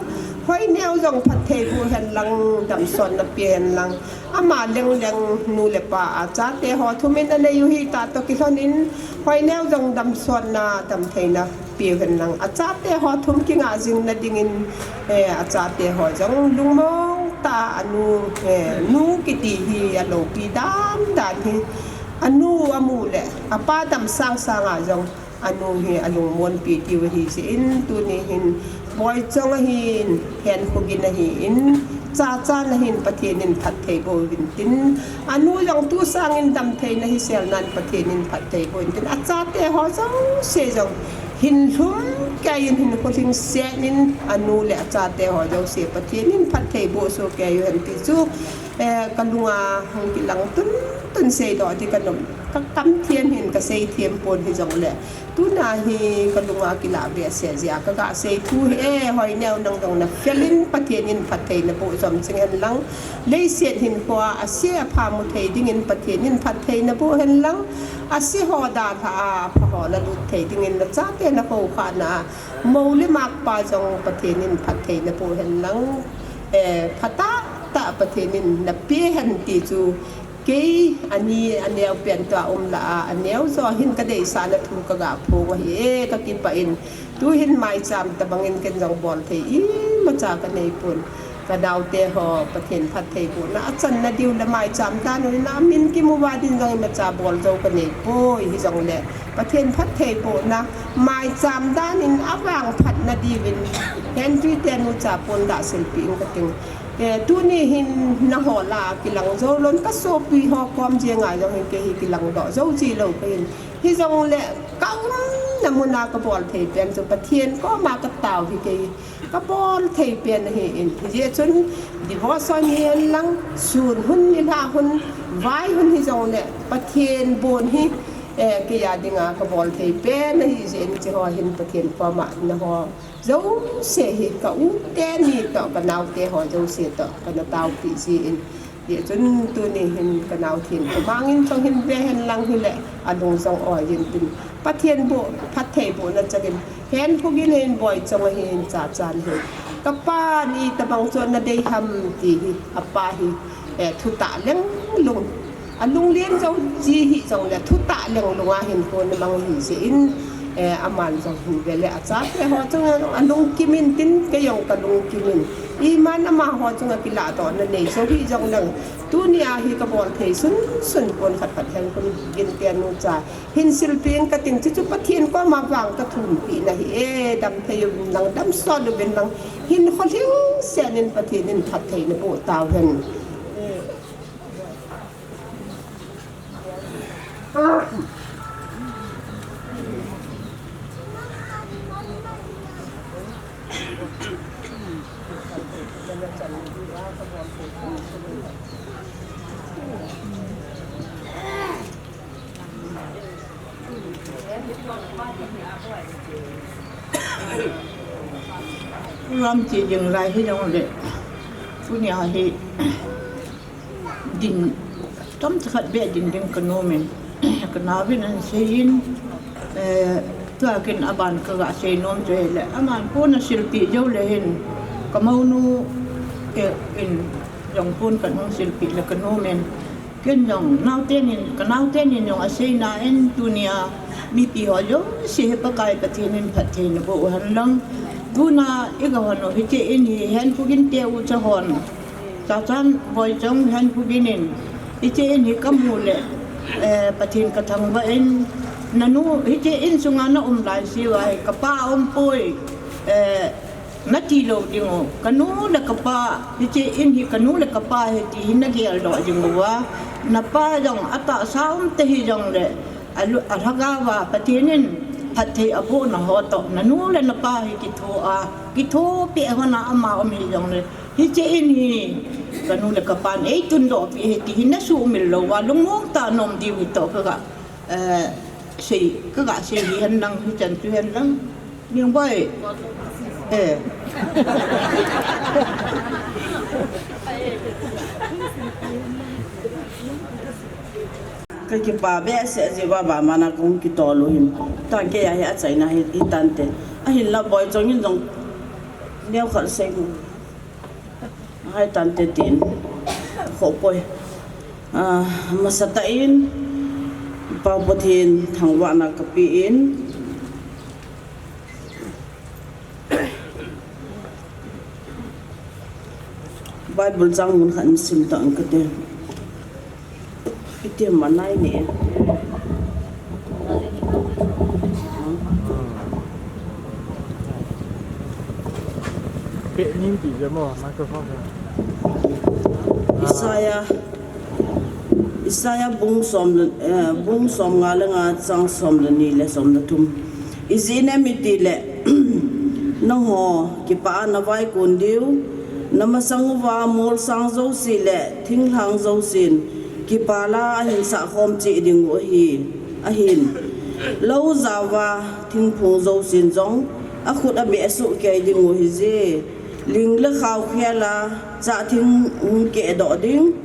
Hoineo jong phatthei boh hen lang, damsotna pe hen lang. Ama leng leng nu le pa a chate ho thum in anei u hita toh kilhon in Hoineo jong damsotna, damtheina pe hen lang. Achate ho thum kingah jing nadingin, eh, achate ho jong lungmong tah a anu, eh, nu kiti hi aloupi dan dan hi. Anu amu le, apa damsang sanga jong anu hi alungmonpi tiu ahi jeh in tuni hin Boichong ahin, Hen Khugin ahin, Chachan ahin Pathen in phatthei boh uvin tin, anu jong tu sangin damtheina hisel nan Pathen in phatthei boh in tin, achate ho jouse jong hin lhum kei in hin kholhing sen in anu le achate ho jouse Pathen in phatthei boh soh kei uhen ti chu, eh, ka lunga hung kilang tun tun seidoh di kanom, ka kamthem hin kasei them pon hijongle, Tuna hi ka lunga kilah behseh jeh a kaga sei thu hi e, Hoineo nang jong nafel in Pathen in phatthei naboh jom jing hen lang. Leiset hinkhoa ase apha mu thei dingin Pathen in phatthei naboh hen lang. Ase ho dalha a apha ho nalut thei dingin nachate nakhoukhahna a mou le makpa jong Pathen in phatthei naboh hen lang. Eh, phatah tah Pathen in nape hen ti chu Kei ani aneo pen tua um lah a, aneo jo hin kadeisahna thu kaga phong ahi e, kakipah in. Tuhin maicham tabangin ken jong bol thei imacha kanei pon. Ka naote ho Pathen phatthei bohna achanna diu le maicham dan u hin amin kimu uva din jong imacha bol jou kanei poi, hijongle Pathen phatthei bohna maicham dan in avangphatna diuvin Henry te nucha pon ga silpeh in kating. Eh, tuni hin nangho lah a kilang jou lon, kasopi ho kom jenga jong hin kei hi kilang doh jou ji lou kahin. Hijongle ka umna muna kabol thei pen chu Pathen koma katao hi kei. Kabol thei pen ahin. Hijeh chun devotion hi hen lang, sun hun, nilhah hun, vai hun hijongle Pathen bon hi, eh, kei a dinga kabol thei pen ahi jeh in hiche ho hin Pathen koma nangho jouse hi ka u teni toh, ka naote ho jouse toh, kana taopeh ji in. Hijeh chun tuni hin ka nao thin ka mangin chong hin ve hen lang hile, alung jong oi jin tin. Pathen boh, phatthei bohna changin, Hen Khugin hin, Boichong ahin, Chachan hin. Kapa ni tabang chu nadei ham ti hi, apa hi, eh, thutah leng lung. Alunglen jou ji hijongle thutah leng lunga hinkho namang ahi jeh in, eh, aman jong hin vele achate ho chunga alungkim in tin, kei jong kalungkim in. Iman amaho chunga kilahdohna nei jou hijongleng, tunia hi kabol thei sunsun pon khat khat hen kun gin tia nucha hin silpeh in kating, chuchu Pathen koma vang kathumpeh na hi e, damthei uvin lang, damsot uvin lang, hin kholhing sen in Pathen in phatthei naboh tauhen. Ram ti ding lai hi dong le. Tunia hi ding tam khat be ding ding ka nom in. Ka nau vin an sei in, eh, tua kin aban ka ga sei nom chu le. Aman pon a silpi jo le hin. Ka monu, eh, in jong pon ka nung silpi le ka nom in. Ken jong, naote nin, ka naote nin jong a seina in tunia mipi ho jouse hi Pakai Pathen in phatthei naboh u hen lang. Tuna i ga hon u hiche in hi hen pugin te u cha hon. Cha chan boi chong hen pugin in. Hiche in hi ka mu le, eh, Pathen ka thangvah in. Nanu, hiche in sunga na um lai si uva hi ka pa um poi. Eh, Na ti lou ding u, ka nu le ka pa, hiche in hi ka nu le ka pa hi ti hi na gel doh ding uva. Na pa jong atahsa um te hi jong le, a lu-, a lhagao va Pathen in phatthei aboh na ho toh, na nu le na pa hi kitho a, kitho peh hon a ama um hi jong le, hiche in hi ka nu le ka pan ei tun doh peh hi ti hi na sumil lou va, lungmong tah a na um diu hi toh ka ga, eh, sei, ka ga sei hi hen lang, hichan chu hen lang. Ning boi. Eh. Ka kipa behseh jeh uva, ba mana kong kitol u hin. Ta kei a hi achaina hi, hi tante. Ahinla boi chong in jong neo khat sei mu. Hai tante tin. Kho poi. Ah, masa tah in, Pa Pathen thangvahna ka pe in, Bible chang mun khat sim tang kate. Iti ma nai ne. Pe ning ti je mo, microphone. Isaiah. Isaiah bung som le, eh, bung som nga le nga chang som le ni le som le thum. Ijeh inem itile, nangho kipah a na vaikun diu, na masang uva molsang jouse le thinglhang jousen, kipah a ahin sahkhom cheh ding u ahi, ahin. Lou jao va thingphung jousen jong, akhut a beh suh kei ding u ahije. Ling le khao khel a, chah thing hung keh doh ding.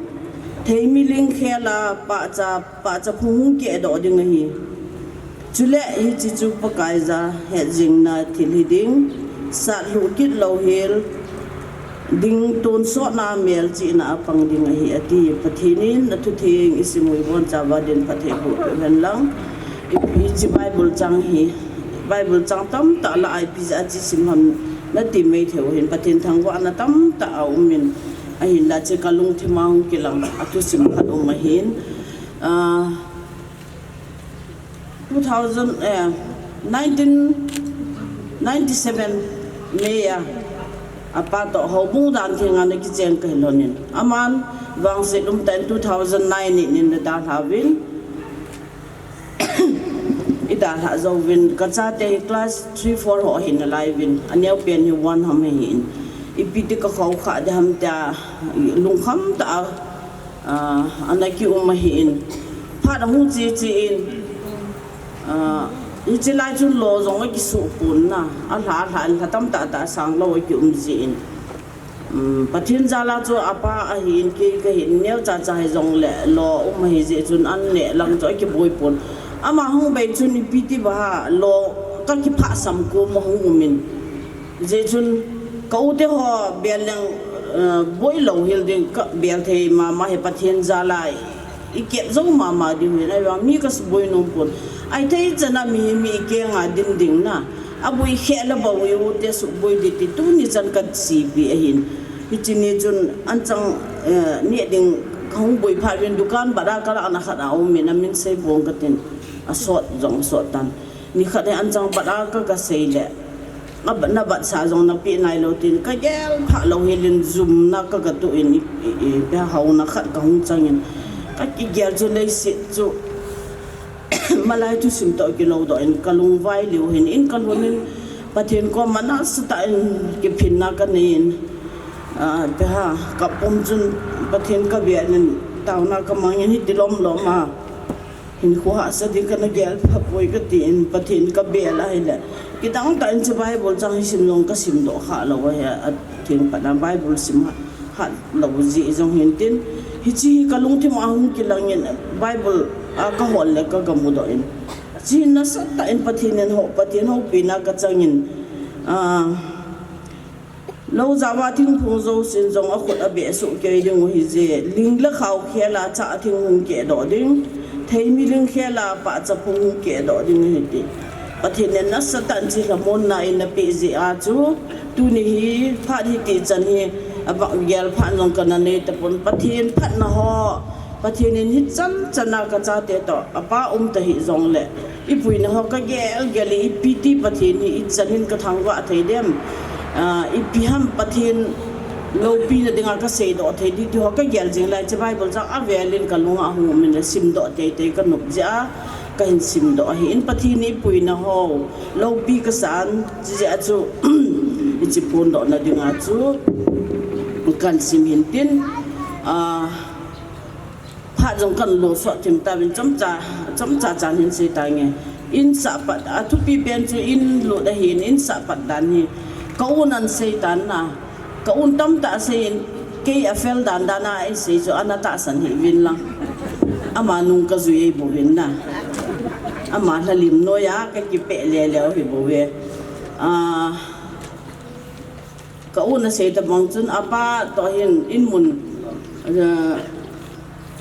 Thei miling khel a, pahcha, pahcha phung hung keh doh ding ahi. Chule hiche chu Pakaiya hetjingna thil hi ding, sat lhuh kit louhel ding, tonsotna melchihna a pang ding ahi, ati. Pathen in athutheng isim u ibonchauva din phatthei boh peh hen lang. I, hiche Bible chang hi, Bible chang tamtah lah a ipi jeh a hiche sim ham nati mai thei u hin, Pathen thangvahna tamtah aum in, ahinla hiche ka lungthim a hung kilang a thusim khat um ahin, ah, two thousand, eh, nineteen ninety-seven May a, apa toh houbung dan thenga ana kichen kahi lhonin. Aman vangset umtah in two thousand nine in eidalha uvin. Eidalha jouvin, kachate hi class three, four ho ahi nalai uvin. Aneopen hi one ham ahin. Ipi ti kakhou kha ding ham tia lungkham tah a ah, ana kium ahin. Phat ahung che che in, ah, hiche lai chun lo jong akisuh pon na. Alha, alha, lha tamtah tah sang lou akium jeh in. Um, Pathen jal a chu apa ahin, kei kahin, neocha cha hijongle lo um ahi jeh chun an neh lang chu akiboi pon. Ama hung bei chun ipi ti ba ha, lo kakiphah sam kom ahung um in. Jeh chun ka u te ho bel leng, eh, boi louhel ding, ka bel thei mama hi Pathen jal a ikep jou mama diu hin, ahivang mi kasuboi nom pon. Ahithei chan a mi, mi ikenga din ding na. Aboi khel a bou u te suboi ding ti tuni chan kaseipeh ahin. Hiche ni chun anchang, eh, neh ding kahung boi phat uvin dukan bat a kalahna khat aum in amin sei bong katin. Asot jong asot tan. Nikhat hi anchang bat a kaga sei le, na bat, na batsah jong napeh nailou tin, kagel phah louhel in jumna kaga toh in, i, i, i, ipi ham haona khat kahung chang in, kakigel chu leiset chu malai thusim toh kilou doh in, kalungvai lheh hin, in kalhun in, Pathen koma nasatah in kiphinna kanei in, ah, ipi ham, kapum chun Pathen kabiah in, taona kamang in, hiti lom lom a Hinkho hahsa ding kana gel pha poi kati in Pathen kabel ahile. Kidang tah in chu Bible chang hi sim jong kasim doh kha lou ahi, atheng pat a Bible sim ha, hat lou jeh jong hin tin. Hiche hi kalungthim a hung kilang in Bible a kahol le kagamu doh in. Hiche nasatah in Pathen in ho, Pathen houpina kachang in. Ah, Lou jao a thingphung jousen jong akhut abeh soh kei ding u ahije, ling le khao khel a chah thing hung keh doh ding, thei miling khel a pahcha phung hung keh doh ding ahi ti. Pathen in nasatah in hiche lhamonna in apeh jeh a chu, tuni hi phat hiti chan hi, abang gel phat jong kana nei tapon, Pathen phatna ho, Pathen in hichan chan a kachate toh, apa um tahih jongle, ipuina ho kagel gel in, ipi ti Pathen hi ichan in kathangvah thei dem, ah, ipi ham Pathen loupina dinga kaseidoh thei ding ti ho kagel jing lai, hiche Bible chang avel in kalung a hung um in le simdoh teitei kanop jeh a, kahin simdoh ahi in Pathen in ipuina ho, loupi kasan, hiche jeh a chu, hiche phondohna dinga chu, kan sim hin tin, ah, Phat jong kan lo soh thim tauvin chomcha, chomcha chan hin sei tange. In sah pat, athupi pen chu in lut ahin, in sah pat dan hi. Ka un an sei tan na. Ka un tamtah sei in, kei a fel dan dan a eisei chu ana tahsan hih uvin lang. Ama nung kajui ahi bouvin na. Ama lhalim noiya kakipeh lele u ahi bouve. Ah, Ka u nasei tabang chun apa toh hin in mun, eh,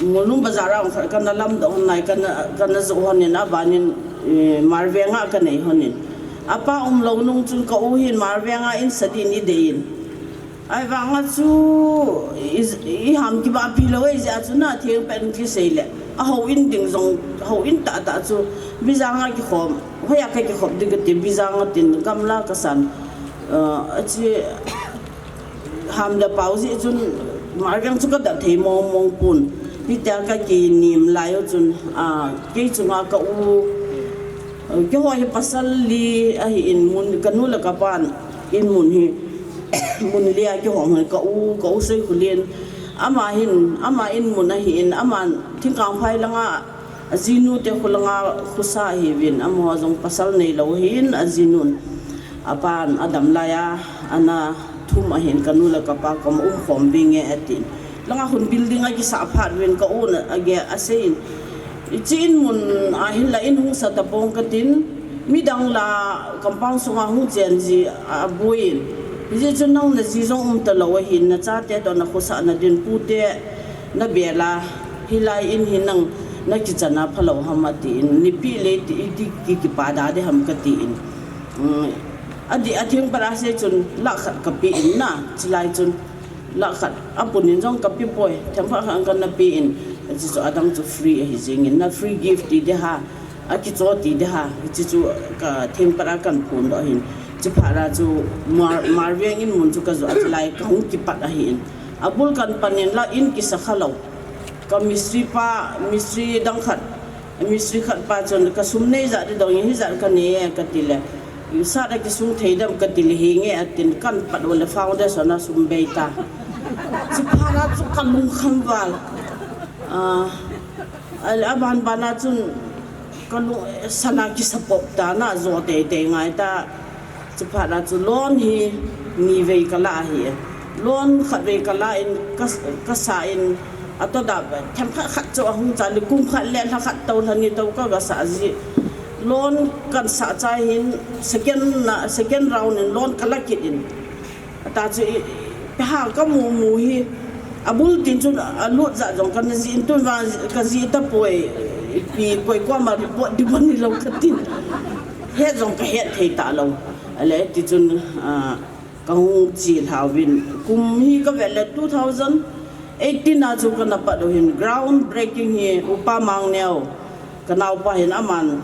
Mulnung bazar a hung khat kana lamdoh hon nai, kana, kana joh hon in, abanin, eh, Marveng a kanei hon in. Apa umlou nung chun ka u hin Marveng a in sa din idei in. Ahivanga chu i, iham kibahpi lou ahijeh a chu na theng pen kisei le. Ahou in ding jong, hou in tahtah chu Bijang a kikhom, hoiya kakikhop ding kati, Bijang a tin gamla kasan. Ah, achi ham le pao jeh chun Marveng chu kadah thei mong mong pon. Hitia kakinem lai u chun, ah, kei chunga ka u, ah, keiho hi pasal li ahin, mun, kanu le kapan in mun hi, mun li a kihom hi ka u, ka u Seikhulin. Ama hin, ama in mun ahin, ama Thingkangphai langa ajinu te khu langa khusa ahiuvin, amaho jong pasal neilou ahin, ajinun apan adam laiya ana thum ahin, kanu le kapa koma umkhom vinge atin. Langa khun building akisah phat uvin ka un agel aseiyin. Hiche in mun ahinla in hung sa tapong katin, midang la compound sunga hung chen ji aboiyin. Hijeh chun nang naji jong umtalou ahin, nachate toh nakhosahna din pute nabel a, hilai in hi nang nakichan a phalou ham atin, nipi le iti, iti ki, kipa da ding ham katin. Um, adih, atheng pat a sei chun lakh khat kapen na, chulai chun lakh khat apunin jong kapepoi, themkhat khat kana pen, hiche chu adang chu free ahi jengin, na free gift ti ding ham, akicho ti ding ham, hiche chu katheng pat a kahin phondoh ahin, chuphat a chu Mar-, Marveng in mun chu kajoh a chulai kahung kipat ahin, abul kahin panin la in kisa khalou. Ka mistri pa, mistri dang khat, mistri khat pa chun ka sum neija ding dong in hijat kanei e kati le, sat a kisung thei dem kati le henge atin kahin pat u le foundation a sum bei ta. Chuphat a chu kalungkham val. Ah, a, aban ban a chun kalung, sana kisapop ta na jo teitei ngai ta. Chuphat a chu loan hi nivei kala ahi. Loan khatvei kala in ka, kasa in atoh da themkhat khat chu ahung cha le kum khat le lha khat tou lha ni tou ka, kasa ji. Loan kahin sah chai hin second na, second round in loan kala kit in. Ata chu i, ipi ham kamu mu hi, abul tin chun alut jat jong kana jih in tun vang kajih tapoi, ipi koi koma report ding bou hilou katin. Het jong kahet thei talou. Ale tichun, ah, kahung che lhauvin. Kum hi kavet le two thousand eighteen a chu kana pat u hin ground breaking hi Upa Mangneo. Kanaopa hin aman,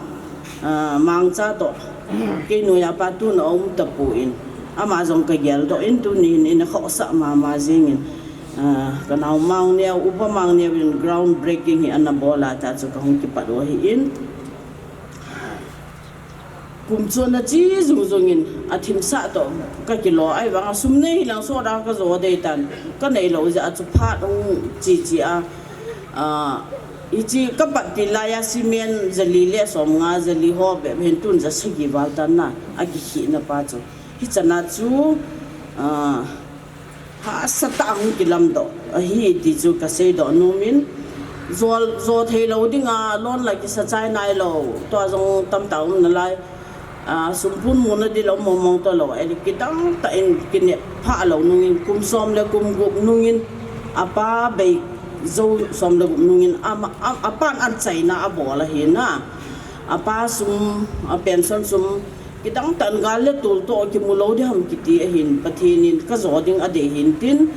ah, Mangcha toh, kei noiya pa tuna aum tapon, ama jong kageldoh in tuni hin ina khohsah mama jengin, ah, kanao Mangneo, Upa Mangneo in ground breaking hi ana bol a ta chu kahung kipat u ahin. Kum chu ana che jung jung in, athemsah toh kakilo ahivanga sum nei hilang sot a kajo dei tan, kaneilou jeh a chu phat hung che che a, ah, Hiche ka patpi laiya cement jali le somnga jali ho bep hin tun jasagi val tan na, akikhehna pa chu. Hichana chu, ah, hahsatah a hung kilamdoh ahi ti chu kaseidoh nomin, jo, jo theilou dinga loan la kisa chai nailou, tua jong tamtah um nalai. Ah, sum pun muna ding lou mong mong talou, ahile kidang tah in kinep phah lou nungin, kum som le kum gup nungin, apa bei jou som le gup nungin, ama, a, apan anchaina abol ahi na. Apa sum, a pension sum, kidang tah in gal le tol toh kimu lou ding ham kiti ahin, Pathen in kajo ding adei hin tin,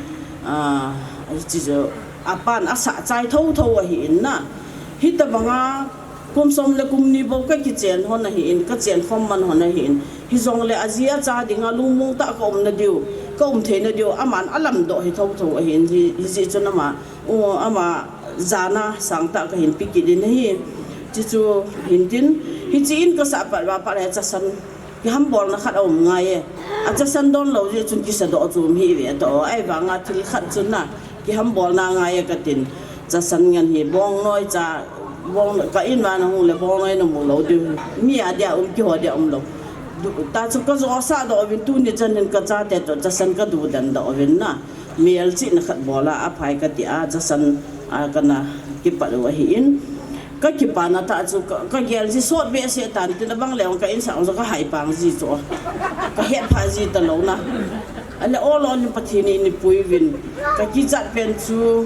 ah, hiche chu apan asah chai thotho ahin na. Hitabanga kum som le kum ni bou kakichen hon ahin, kachen khom man hon ahin. Hijongle aji acha dinga lungmong tah kaum nadiu, kaum thei nadiu, aman alamdoh hi thotho ahin, hi, hijeh chun ama, u, ama jana sangtah kahin pe kit in ahi. Chuchu hintin, hiche in kasah pat uva pat le chasan kihambolna khat aum ngai e. Achasan don lou jeh chun kisadoh chu um hive toh. Ahivanga thil khat chun na, kihambolna ngai e katin. Chasan ngen hi bongnoi cha, bong, ka in vang nahung le bongnoi namu lou diu. Mi a dia um, keiho dia umlou. Du, ta chu kajo sahdoh uvin tuni chan hin kachate toh chasan kadudendoh uvin na. Melchihna khat bola aphai katia, chasan a kana kipat u ahin. Kakipana tah chu ka, kagel ji sot behseh tan tin, abang le ka insung jong kahai pang ji chu. Kahet pha ji talou na. Ahile ol ol in Pathen in eipui uvin. Kakichat pen chu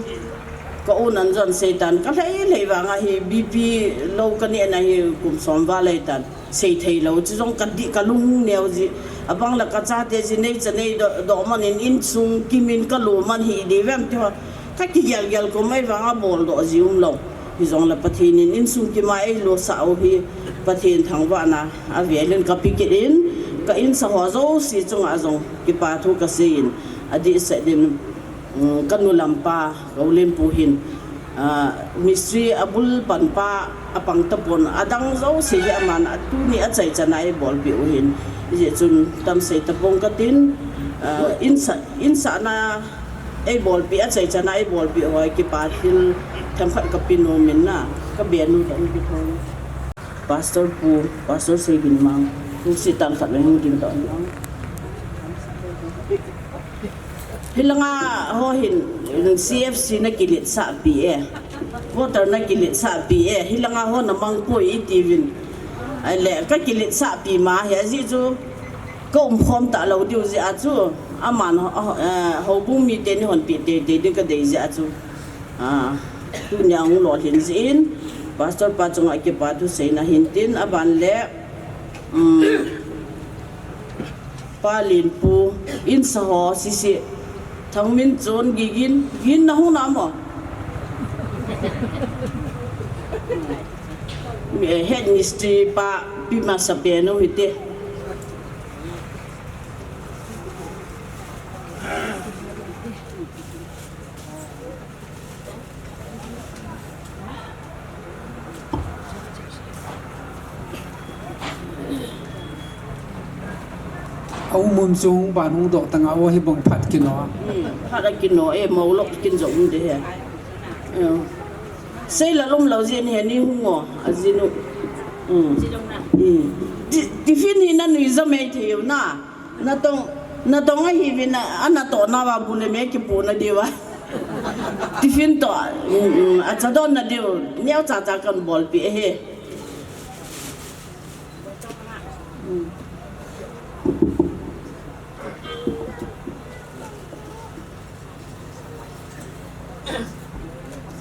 ka u'n ajon seitan. Kalhai lhai vanga hi BP low kaneh na hi kum som val ahitan. Seithei lou, chujong kadih kalung neo ji. Abang le kachate ji neicha neidoh, doh man in insung kimin kalo man hi ding vem ti ho. Kakigel gel kum ahivanga boldoh ji umlou. Hijongle Pathen in insung kima eilosah u hi Pathen thangvahna avel in kape kit in, ka insa ho jouse chunga jong kipa thu kasei in, adehset in, um, kanu lampa, ka u Lenpu hin, ah, mistri abul panpa apang tapon, adang jouse hi aman a tuni achaichan a eibolpeh u hin. Hijeh chun tamsei tapong katin, ah, insa, insahna eibolpeh, achaichan a eibolpeh u hi kipa thil themkhat kape nom in na, kabenu dong kithong. Pastor pu, Pastor Seiginmang, lungset tah khat vei hung dingdoh in lang. Hilanga ho hin, CFC nakiletsahpi e. Voter nakiletsahpi e. Hilanga ho namang poi itiuvin. Ahile, kakiletsahpi ma hi ajeh chu, kaumkhom talou diu jeh a chu. Aman, eh, houbung mite neihonpeh teitei ding kadei jeh a chu. Ah, tunia hung lolhin jeh in, Pastor pa chunga kipa thu seina hintin, aban le, um, Pa Lenpu, insa ho sese, Thangminchon, Gigin, Gin nahung na mo? Eh, head mistri pa, pi masapen u hite. Aum mun chu hung ban hung doh tanga, o hibang phat kino a. Hmm, phat akino e, mou lou kin jong um de he. Eh. Seila lum lou jin he ni hung o, ajinu. Hmm. Hmm. Ti-, tiffin hi nanui jo mei thei u na. Natong, natong ahiuvin a, anatoh nauva bu le me kipoh nadiu a. Tiffin toh, um, um, acha don nadiu, neocha cha kabolpeh ahi. Um.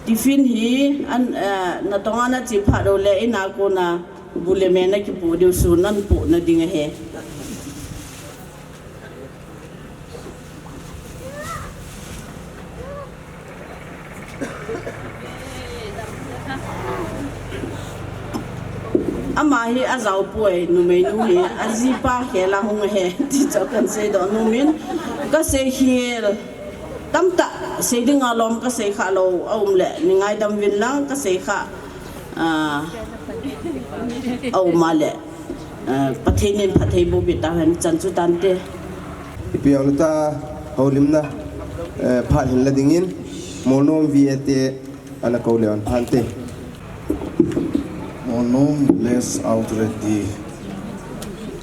Tiffin hi, an, eh, natong a nache phat u le, ina kona, bu le me nakipoh diu sun napoh nading ahi. Ama hi ajao poi, numeinu hi, ajipa khel a hung ahi, ti chu kahin seidoh nomin, kasei khel. Tamtah sei dinga lom kasei kha lou aum le, nei ngaidam uvin lang kasei kha, ah, aum a le, ah, Pathen in phattheiboh peh tahen, chan chu tante. Ipi jong ta houlimna, eh, phat hin la dingin, Molnom V A te ana kou le on phante. Molnom Village Authority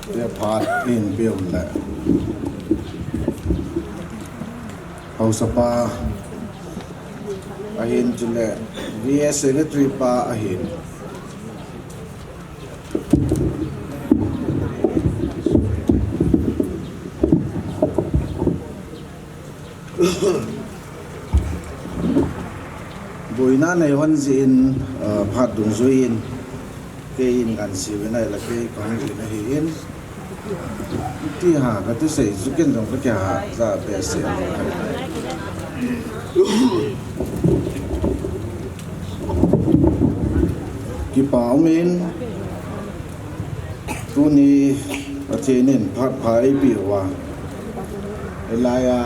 te phat in peh u le, Haosapa ahin chule V A Secretary pa ahin. Boina nei hon jin, ah, phat dungjuiyin kei in kan siu in ahile kei kahung in ahin. Ti ha, kati sei, chu ken jong kakiha ja behseh. Kipa umin, tuni Pathen in phat pha eipeh uva, hilai a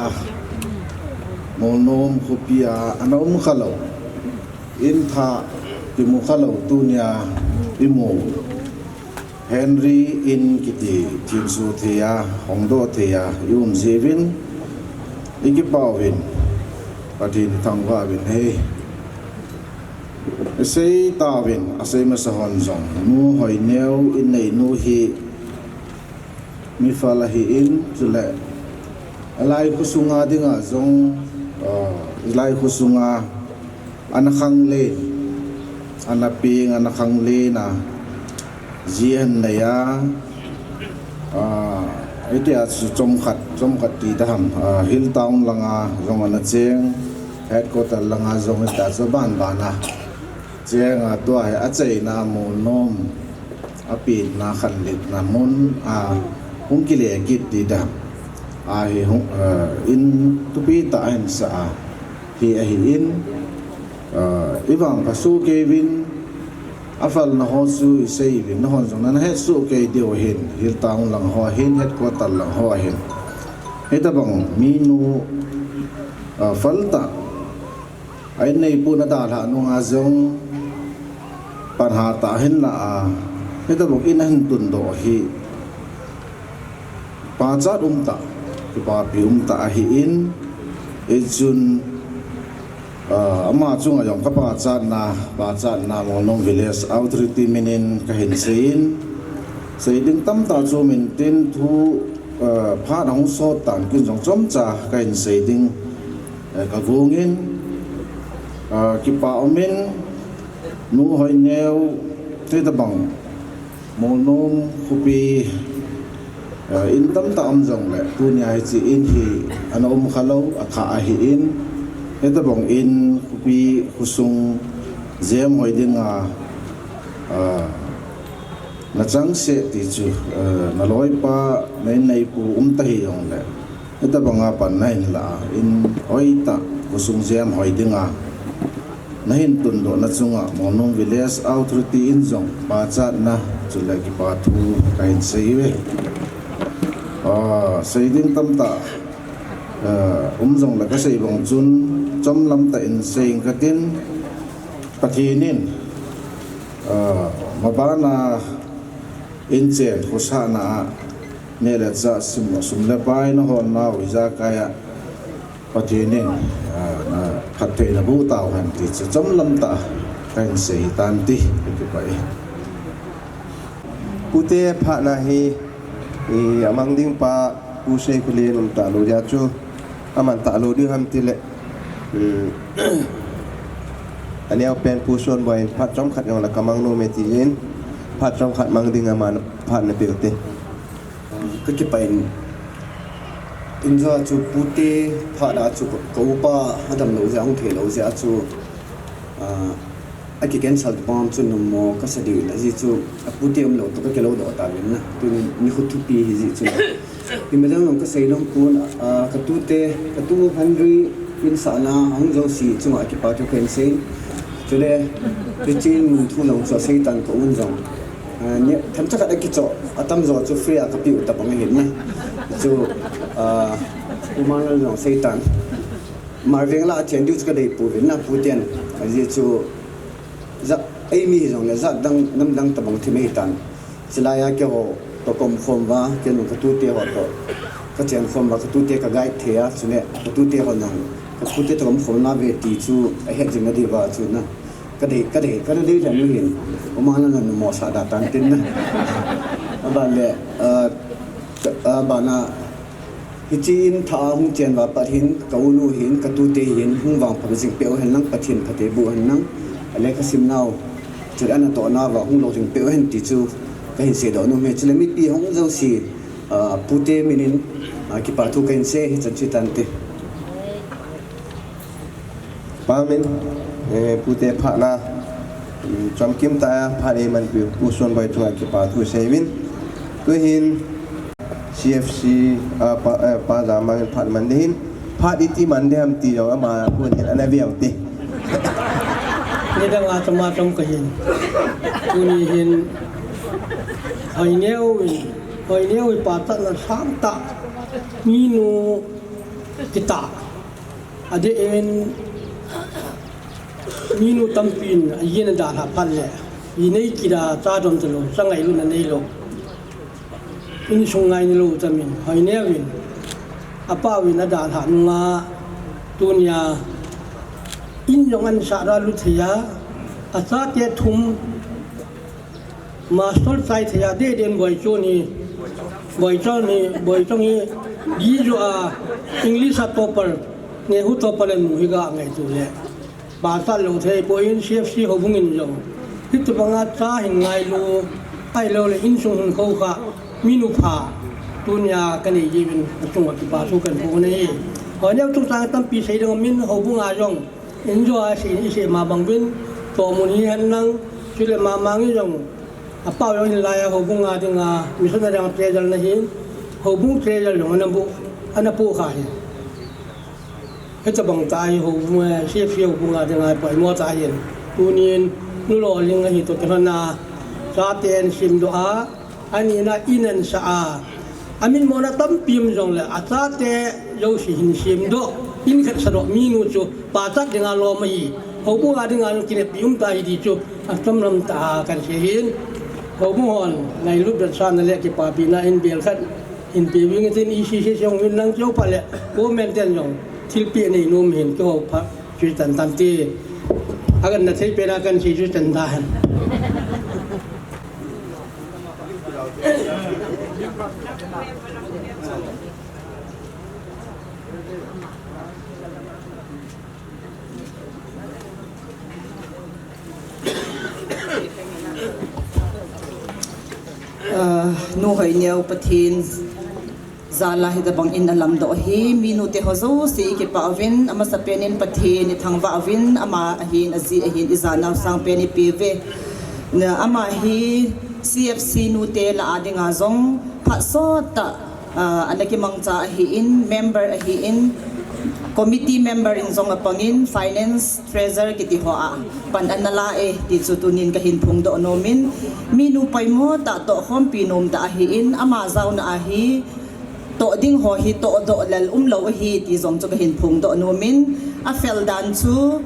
Molnom khopi a ana um khalou, in thah kimu khalou tunia imu Henry in kiti themso thei a, hongdoh thei a, i um jiuvin, i kipa uvin, Pathen i thangvah uvin ahi. I sei tauvin, asei masa hon jong, Nu Hoineu in neinu hi, mi phal ahin, chule, alai khosunga dinga jong, ah, alai khosunga, ana khanglen, ana peng, ana khanglen a, ji ahin nei a, ah, hitia chu chomkhat, chomkhat ti daham, ah, Hill Town langa jong ana cheng, headquarter langa jong hitia chu banban a cheng a, tua hi achaina Molnom, apenna khanletna mun a hung kile kit ti daham. Ahi hung, ah, in thupi tah ahin sa a. Hi ahin, ah, i vangpha soh kei uvin, aphalna ho chu i sei uvin, nahon jong nana het soh kei diu ahin, Hill Town lang ho ahin, headquarter lang ho ahin. Hitabang minu, ah, phal tah, a in neipu na dalhah nunga jong pan hatah ahin la a, hitabang in ahin tundoh hi pachat umtah, kipapi umtah ahin, hichun, ah, ama chunga jong ka pachatna, pachatna Molnom Village Authority minin kahin seiyin, sei ding tamtah chu um intin thu, ah, phat ahung sot tan ken jong chomcha kahin sei ding, eh, kagongin, ah, kipa umin, Nu Hoineu, hitabang Molnom khopi, ah, in tamtah um jongle, tunia hiche in hi ana um khalou, athah ahin, hitabang in khopi khosung jem hoi dinga, ah, nachangseh ti chu, ah, naloipa, na in neipu umta hijongle, hitabanga pan nahin la a, in hoitah, khosung jem hoi dinga nahin tundohna chunga Molnom Village Authority in jong pachatna chule kipa thu kahin seiye. Ah, sei ding tamtah, ah, um jongle kasei bang chun chomlam tah in sei inge katin, Pathen in, ah, mabana inchen khosahna a neh le chah, sum, sum le pai naholnau ijakaiya Pathen in, ah, naphatthei naboh tauhen ti chu chomlam tah a kahin sei tan ti kakipah e. Pute phatna hi, i, amang ding pa Pu Seikholen um talou jeh a chu, aman talou ding ham tile, um, aneopen Pu Sonboi in phat chomkhat jongle kamang nome tin, phat chomkhat mang ding aman phat napeh ute. Kakipah in, injo a chu pute phat a chu ka, ka upa adamlou jeh a hung theilou jeh a chu, ah, aki cancel bang chu nommo kasa diu in, ajeh chu apute umlou toh kakilou doh tauvin na. Tuni nikho thupi hijeh chun, imadang jong kasei nom pon, ah, katute, katu Henry in sahna ahung jouse chunga kipa thu kahin sei. Chule hiche mun thu jong chu asei tan ka un jong, ah, themcha khat akichoh, atamjo chu free a kapeh u tobang ahin na. Chu, ah, Pu Manlal jong asei tan, Marveng lah a chen diu chu kadeipouvin na, puten, ajeh chu, ja, eimi hijongle jat dang, namdang tobang thim ahitan. Chulaiya keiho toh kaumkhom uva, kei jong katute ho toh kachenkhom uva, katute ka guide thei a, chule katute ho jong, kapute toh kaumkhom nave ti chu ahet jing nadiuva chu na, Kadei, kadei, kadei lem hin. Umang na na mo sa da tan tin na. Aban le, ah, ka-, ah, bana, hichi in tha hung chen va pat hin, ka unu hin, ka tute hin, hung vang pha jing peuh hen lang, Pathen phatthei boh hen lang. Ale ka sim nau, chule ana toh na va hung lo jing peuh hen ti chu, ka hin sei doh nom e, chule mipi hung jouse, ah, pute minin, ah, kipa thu ka hin sei, hichan chu tante. Pa min, eh, pute phat na, mm, chomkim tah a phat eiman pi, Pu Sonboi chunga kipa thu sei uvin. Tuhin, C F C, ah, pa, eh, pa Jamang in phat man ding hin, phat iti man ding ham ti jong ama pun hin ana ve uvin te. Nidang a chom a chom ka hin. Tuni hin, Hoineo in, Hoineo in pachatna sang tah, minu kitah. Adeh in, minu tampin, ayin adalhah phat le, inei kida cha dom talou, cha ngailutna neilou. Insung ngai nilou chamin, Hoineo in, apa uvin adalhah nunga, tunia, in jong ansah ra lut thei a, achate thum, Master chai thei a, deh deh in Boichung hi, Boichung hi, Boichung hi, di jo a, English a topper, NEHU topper le nu hi ga ngaito le. Pachat lou thei poi in C F C houbung in jong. Hitobang a cha hin ngailu, ahilou le insung hin khoukhah, minu pha, tunia ka nei jiuvin, achunga kipa thu kan phong ahi. Hoineo chungchang tampi sei ding umin, houbung a jong, in jo a sei, i sei ma bang uvin, tomun hi hen lang, chule ma mang hi jong, apa jong hin lai a houbung a dinga, missionary jong treasurer na hin, houbung treasurer jong ana bu, ana pu kha hi. Hitobang tah hi houbung, eh, C F C houbung a dinga, poimo tah hin. Tunin, nu Lolhing ahi toh kilhon a, chaten simdoh a, Anina in ansah a. Amin mona tampi um jongle, achate jouse hin simdoh, in khat sadoh minu chu, pachat dinga lom ahi. Houbung a dinga jong kineppi um tahi ti chu, atam lam tah a kan sei hin. Houbung hon, ngailut betsahna le kipapina in bel khat, hin pe uving tin E C C C hung uvin lang keu pha le, comment ten jong, thilpeh nei nom hin kihou pha, chu tan tan te. Akan na thei pen a kan sei chu tan tan. Ah, nu Hoineo Pathen jal a hitabang in alamdoh hi, minu te ho jouse i kipah uvin, amasapen in Pathen i thangvah uvin, ama ahin, aji ahin, i janau sangpen i pe uve. Na, ama hi C F C nu te lah a dinga jong, phat sot tah, ah, ana kimangcha ahin, member ahin, committee member in jong apang in, finance, treasurer kiti ho a pan ana la e, ti chu tunin ka hin phongdoh nom in, minu poimo tah tohkhompi nom tah ahin, ama jaona a hi, toh ding ho hi tohdoh lel umlou ahi, ti jong chu ka hin phongdoh nom in, afel dan chu,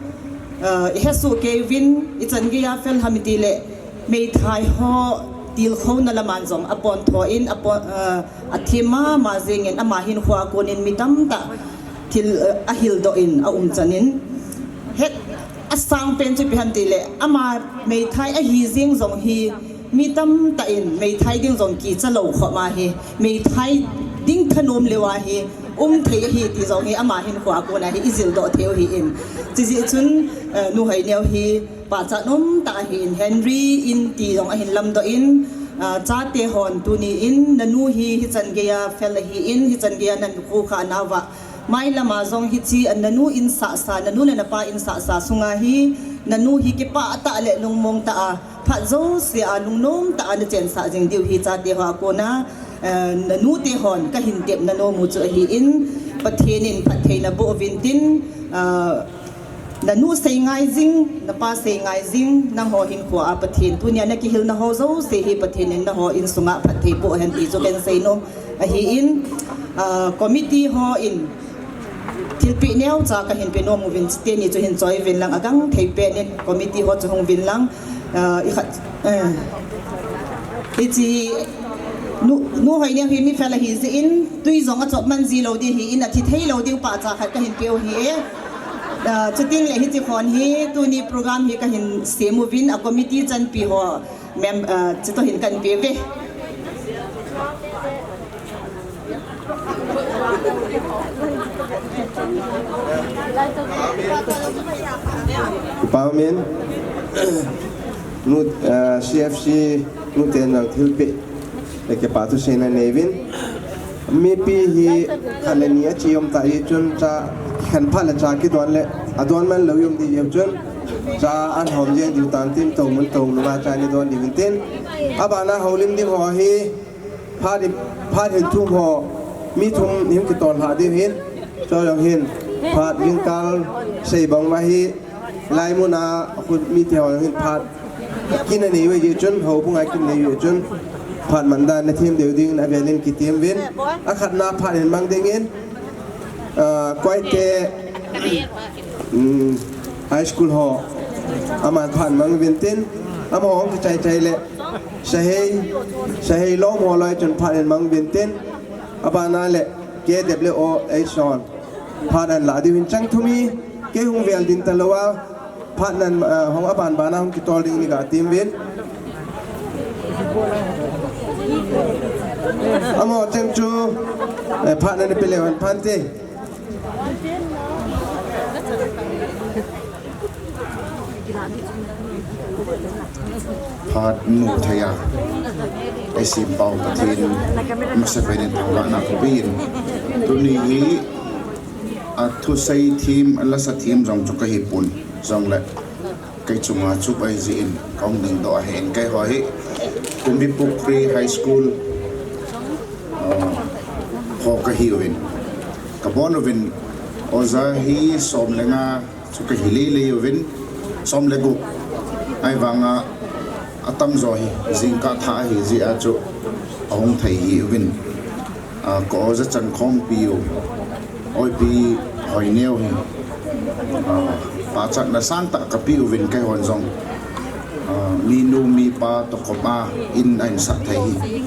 ah, i hesoh kei uvin, ichan gei a fel ham i ti le, meithai ho tilkhouna lam a jong apon tho in, apon, ah, athem mama jeng in, ama hinkho a kon in mi tamtah thil, ah, ahildoh in, aum chan in. Het, asangpen chu ipi ham ti le, ama meithai ahi jeng jong hi, mi tamtah in meithai ding jong kicha lou khop ahi, meithai ding thanom leu ahi, um thei ahi ti jong hi ama hinkho a kon a hi i jildoh thei u ahin. Chujeh chun, eh, nu Hoineo hi pachat um tah ahin, Henry in ti jong ahin lamdoh in, ah, chate hon tuni in, nanu hi hichan gei a fel ahin, hichan gei a nan khukhah nauva, mailam a jong hiche a nanu insahsa, nanu le napa insahsa sunga hi, nanu hi kipah tah le lungmong tah a, phat jouse a lungnom tah a na chensah jing diu hi chate ho a kon a, eh, nanu te hon ka hin tepna nom u chu ahin, Pathen in phattheina boh uvin tin, ah, nanu sei ngai jing, napa sei ngai jing, nangho hinkho a Pathen tunia na kihilna ho jouse hi Pathen in nangho insunga phatthei boh hen ti chu kan sei nom ahin, ah, committee ho in thilpeh neocha ka hin pe nom uvin, chuteni chu hin choi uvin lang, agangthei pen in committee ho chu hung uvin lang, ah, i khat, eh, hiche nu, nu Hoineo hi mi fel ahi jeh in, tui jong achop man ji lou ding ahin, athi thei lou diu pahcha khat ka hin pe u ahi e. Ah, chuting le hiche khon hi tuni program hi kahin sem uvin a committee chanpi ho mem, ah, chutoh hin kahin pe uve. Kipa umin, nu, ah, C F C nute nang thilpeh le kipa thuseina nei uvin. Mipi hi khat le ni a chi um ta hi chun cha khen phat le cha kidon le adon man lou um ding hi chun cha an hom jeng diu tan tin to mun to nunga cha nei don diu hin tin. Abana houlim ding ho hi phat in, phat hin thum ho mi thum hin kitol ha diu hin. Cho jong hin phat jingkal sei bang ma hi. Lai mun a khun mite ho hin phat kin anei uve jeh chun, houbung a kin nei uve jeh chun, phat man dan na them deu ding in avel in kitem uvin. Akhatna phat hin mang ding in, ah, Koite, um, High School ho, aman phat mang uvin tin, amaho hung kichai chai le, Sahei, Sahei lom ho loi chun phat hin mang uvin tin, abana le, K W O H son. Phat an la diu hin chang thum hi, kei hung vel ding talou a, phat nan, ah, hung aban bana hung kitol ding ni katem uvin. Amaho cheng chu, eh, phat nan pe leu hen phante. Phat mu thei a, eisem pau Pathen in masapen in thangvahna kapen. Tuni hi, a thusei them, a lasa them jong chu kahi pon. Jongle, kei chunga chup ahi jeh in, kahung dingdoh ahin, keiho hi, Kumbipukhri High School, ah, ho kahi uvin. Kabon uvin, oja hi som le nga, chu kahi lele uvin, som le gup. Ahivanga atamjo hi jingkah thah ahi jeh a chu ahung thei hi uvin. Ah, ka oja chankhompi u, Oipi Hoineo hi, ah, pachatna sangtah kapeh uvin keihon jong, ah, minu mipa tokhom a in ahin sah thei hi.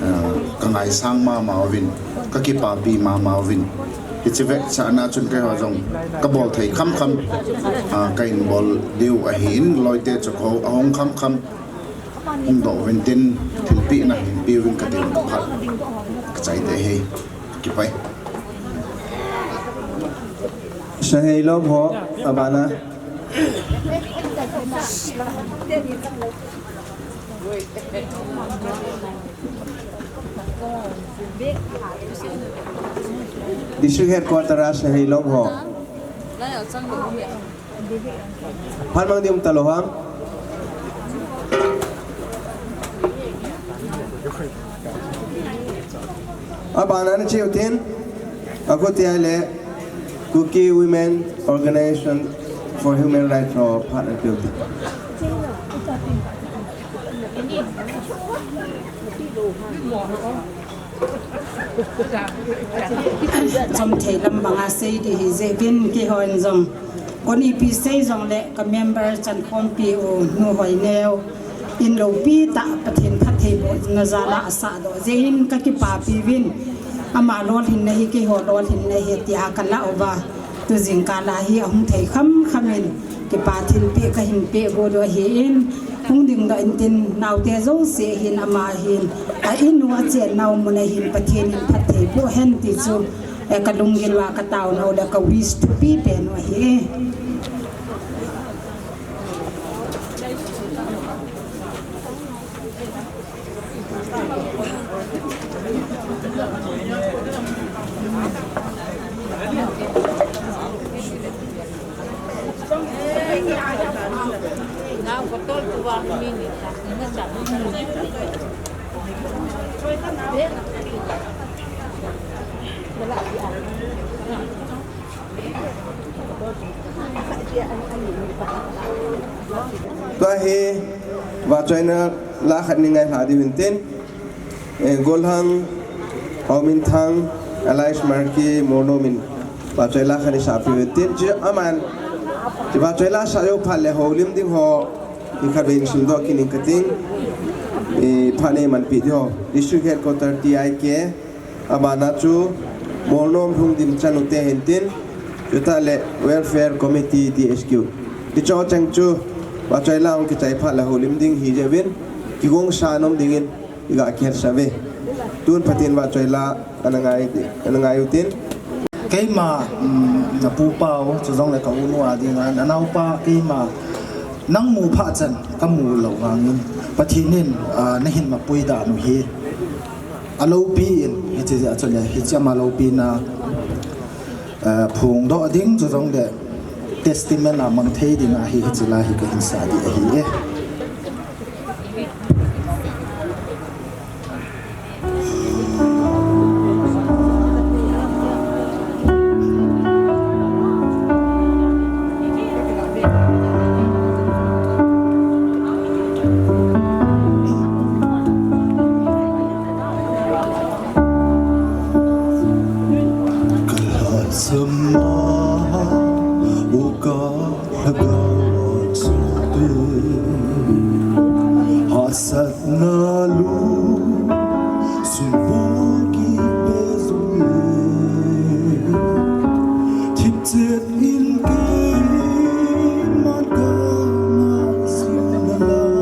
Ah, kangaisang mama uvin, kakipapi mama uvin. Hiche vetsahna chun keiho jong kabol thei khamkham, ah, kahin bol diu ahin, loite chu kho ahung khamkham, hung doh uvin tin, thilpehna hin pe uvin kati uvin kaphat, kachai te hi, kipai. Sahei lom ho, abana. District Headquarter a Sahei lom ho. Phat mang ding um talou ham. Abana na cheu tin, akhutia le Kuki Women Organization for Human Rights ho phat na cheu tin. Chomthei lam banga sei ding ahi jeh in keihon jong, kon ipi sei jongle ka member chankhompi u Nu Hoineo in loupi tah Pathen phattheibohna jal a asahdoh jeh in kakipapi uvin, ama lolhinna hi keiho lolhinna ahi tia kalah uva. Tu jingkah a hi ahung thei khamkham in, kipa thilpeh kahin peh got u ahin, hung dingdoh in tin, naote jouse hin ama hin, a in u a chennau mun a hin Pathen in phatthei boh hen ti chu, eh, ka lunggil uva ka taona u le ka wish thupi pen u ahi. Tua hi vahchoina la khat nei ngailha diu hin tin, eh, Golhang, Haominthang, Alice Marki, Mornom in vahchoi la khat nei sahpeh u hin tin, chu aman, chu vahchoi la sah jou phat le houlim ding ho, hi khatvei in simdoh kit ning kating, eh, phat nei manpeh diu ho, District Headquarter T I K, Abana chu Molnom Lhungdim chanu te hin tin, Chutah le Welfare Committee, T H Q. Hicho cheng chu, Vahchoila hung kichai phat le houlim ding hi jeh uvin, kigongsa nom dingin, iga kihetsah uve. Tun Pathen Vahchoila, ana ngai, ana ngai utin. Keima, um, na pupa u, chujongle ka unu a dinga, na naopa, keima, nang mu phat chan, ka mu lou vangin, Pathen in, ah, na hin mapui dan u hi. Alopi in, hiche jeh a chule, hiche ama lopina, eh, phongdoh ding, chujongle testimony a mang thei ding ahi, hiche la hi ka hin sa ding ahi e. Kalhasam a, o kalhagao a chungte, hahsatna lung sumpu kipe jongle, thipchet in keiman kama sina lai.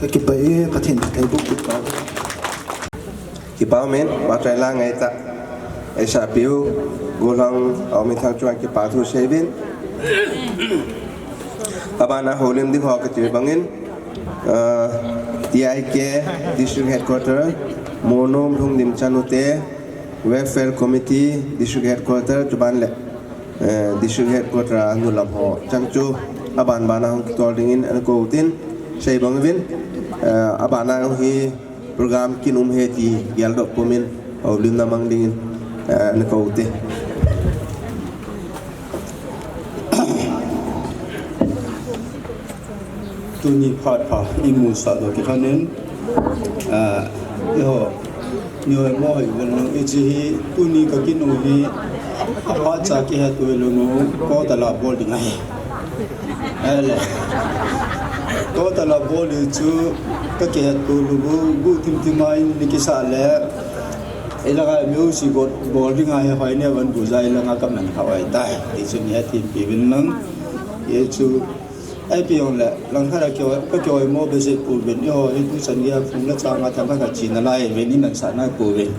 Ka kipah e, Pathen ka thei buk buk ka. Kipa umin, Vahchoila ngaitah. Eisa piu, gollhang, Aumithang chunga kipa thu seiyuvin. Abana houlim ding ho kati bangin, ah, T I K District Headquarter, Monom Lhungdim Chanute, Welfare Committee, District Headquarter, chuban le eh, District Headquarter a nu lam ho chang chu aban ban a hung kitol dingin ana kou tin, sei bang uvin, eh, aban a hi program kin um ahi ti geldoh pumin houlimna mang dingin, eh, ana kou te. Tuni phat pha imusah doh kilhonin, ah, eiho, neo mo hoi uvin lang, hiche hi tuni ka kin u hi aphat cha kihetto lou nu, quarter a bol ding ahi. Ahile, quarter a bol ding chu ka kihetto lou bu, bu thim thim a in ni kisah le, ilanga music bol ding ahi, hoi ne van bu ja ilanga ka man kha oi tai. Hichu ni a thim pi vin lang. Hichu Ipi jongle, langkhat a kihoi, ka kihoi mo behseh pouvin, eiho hi tuchan geiya phung le chang a themkhat khat chena lai uvin, imansah nai pouvin.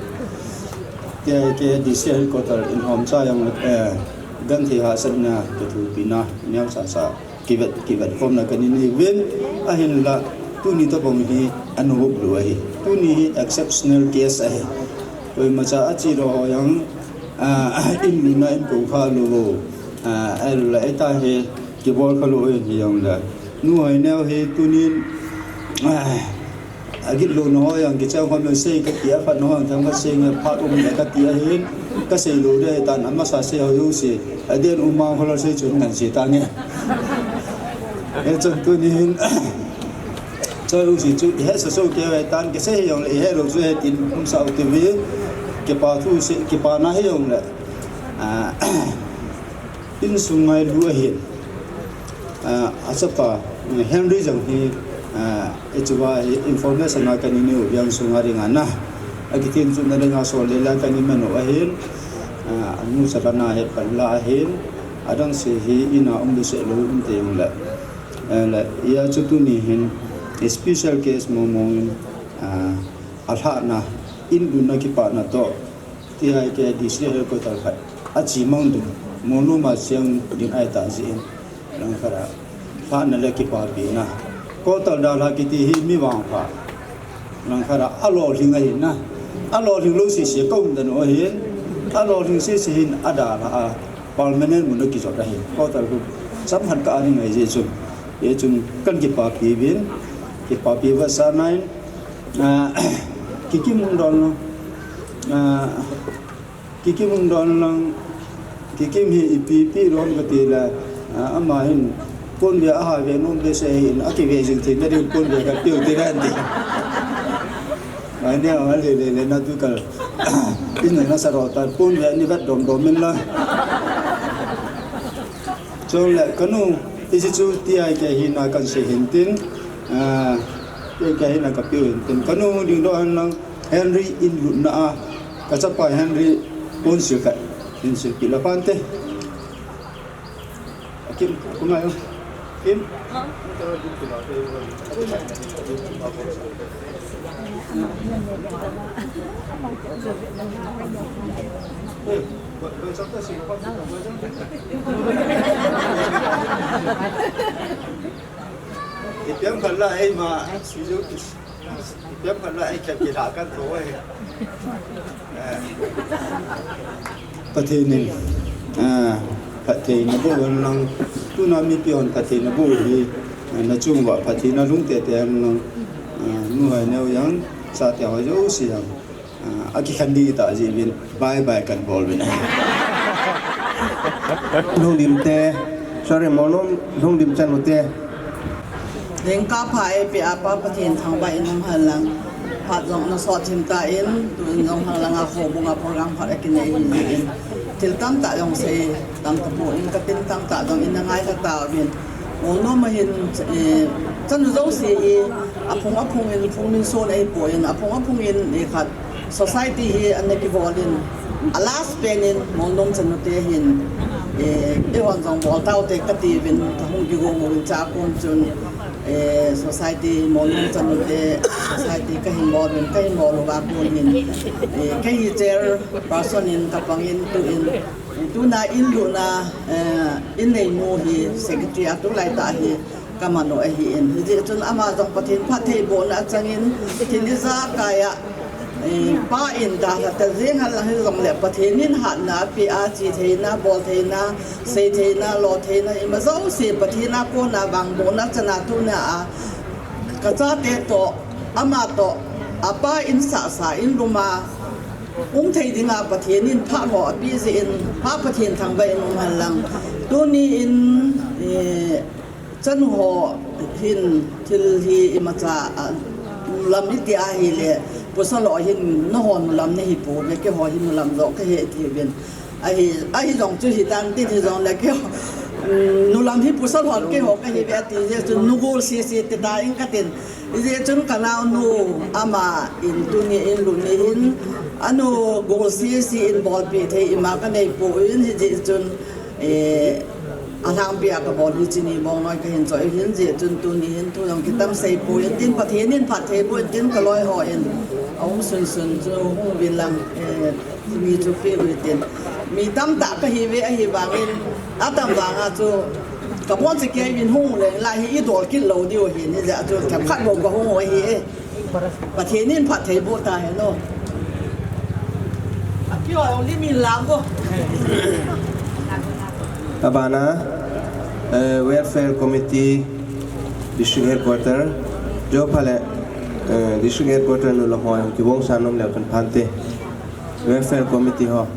Tia hi kei D C headquarter in hom cha jongle, eh, genthei hahsatna, kithopina, neocha cha, kivet, kivet khomna kana nei uvin, ahinla, tuni tobang hi ana hup lou ahi. Tuni hi exceptional case ahi. Koimacha achi lou ho jong, ah, in lutna in kou kha lou. Ah, ahilou le, eita hi kibol kha lou ahi jongle. Nu hoi neo hi tunin, ah, agit louna ho jong kichang khom le sei kati a, phatna ho jong themkhat sei nge phat um le kati ahin, kasei lou ding ahitan, amasa sei ho jouse, aden um mang kholou sei chun ngan sei tange. Hichun tunin, Choi u si chu, ihetsah soh kei uve tan, kisei jongle ihet lou chu hetin umsah u tiuve, kipa thu sei, kipana hijongle, ah, insung ngailu ahin, ah, achapa, Henry jong hi, ah, hichea hi information a kana nei u, veng sunga dinga na, akithenchuna dinga sol le la kana man u ahin, ah, anu chalhana hi pan la ahin, adang se hi ina um behseh lou um teng le. Eh, le, hia chu tuni hin, special case mong mong in, ah, alhahna, in lutna kipana toh, T I K D C headquarter khat, achi mang ding, Molnom a cheng ding ahitah jeh in, langkhat a, lhahna le kipapina. Quarter dalha kiti hi mi vangpha. Langkhat a, alolhing ahi na. Alolhing lou sese kaum dan u ahin. Alolhing sese hin adalha a. Permanent mun a kijot ahi. Quarter khu. Samhat ka ani ngai jeh chun. Hichun kana kipapi uvin. Kipapi uva sa nai. Ah, kikim don lo. Ah, Kikim hung don lang, Kikim hi ipi pi don kati le, ah, ama hin, ponve a ha ve nom behseh hin, akive jing thei na ding ponve ka piu ti ran ti. Mai ne, a le le le na tu kal. In na sa ro ta, ponve ni vet dom dom in la. Chule, kanu, hiche chu T I K hina kana sei hin tin, ah, T I K hina ka piu hin tin. Kanu ding don lang, Henry in lutna a, kachapa Henry ponsil khat, in silpi la pante. Akim, kungai o. Kim? Ipi ham khat la, ei ma, si jo kis. Ipi ham khat la, ei khat kila kan tho, ei. Eh. Pathen in, ah, phattheina boh hen lang, tuna mipi hon phattheina boh hi, ah, na chung uva phattheina lhung tete hen lang, ah, nu hoi neo jong, chate ho jouse jong. Ah, akikhen ding itah jeh uvin, bye bye kan bol uvin ahi. Lhungdim te, sorry, Molnom lhungdim chanu te. Lengkapha eipeh a Pa Pathen thangvah in um hen lang. Phat jong na sot thim tan, tun jong hen lang a houbung a program khat akinei ahi jeh in. Thil tamtah jong sei tam tapon, ka tin tamtah jong in na ngaikha tauvin. Molnom a hin, eh, chanu jouse hi, aphung aphung in, phung min son ahipon, aphung aphung in, eh, khat society hi ana kibol in, a last pen in, Molnom chanute hin, eh, eihon jong bol taute kati uvin, kahung kigo uvin cha kon chun, eh, society, Molnom chanute, society kahin bol uvin, kahin bol uva kon hin, eh, kei hi chair person in kapang in, tun, Tuna in lutna, eh, in neinu hi secretary a tulai tah hi kaman u ahin. Hijeh chun ama jong Pathen phattheibohna achangin thil ijakai a Eh, pa in dalha ta jeng hal lang hijongle Pathen in hatna apeh a, che theina, bol theina, sei theina, lo theina, ima jouse Pathen a kona vangbohna chana tuna a, kachate toh, ama toh, apa in sahsa in lum a um thei dinga Pathen in phat ho apeh jeh in, Pa Pathen thangvah in um hen lang. Tuni in, eh, chanu ho hin thil hi imacha, ah, nulam iti ahile, pasal ho hin nangho nulam nahi pouve, keiho hin nulam joh kahi ati uvin. Ahi, ahi jong chu hitan tin hijongle keiho, mm, nulam hi pasal hon keiho kahi uve ati jeh chun nugol sese ti ta in katin. Hijeh chun kanaonu ama in tuni in lut ni hin, anu gol sese in bolpeh thei ima kanei poi, hijeh chun, eh, alhangpi a kabol hi chini bong noi kahin choi hin, hijeh chun tuni hin thu jong kitam sei poi, tin Pathen in phatthei boh in tin kaloi ho in aum sunsun chu hung uvin lang, eh, mi chu peh uvin tin. Mi tamtah kahi uve ahivangin, atam vanga chu kabon chekei uvin hung uleng la hi idol kit lou diu ahin, hijeh a chu themkhat bou kahung u ahi e. Pathen in phatthei boh tahen o. Api o, only mi lang ko. Abana, eh, Welfare Committee, District Headquarter, jo phale, eh, District Headquarter nu la hoi, kibong sa nom leu tun phante. Welfare Committee ho.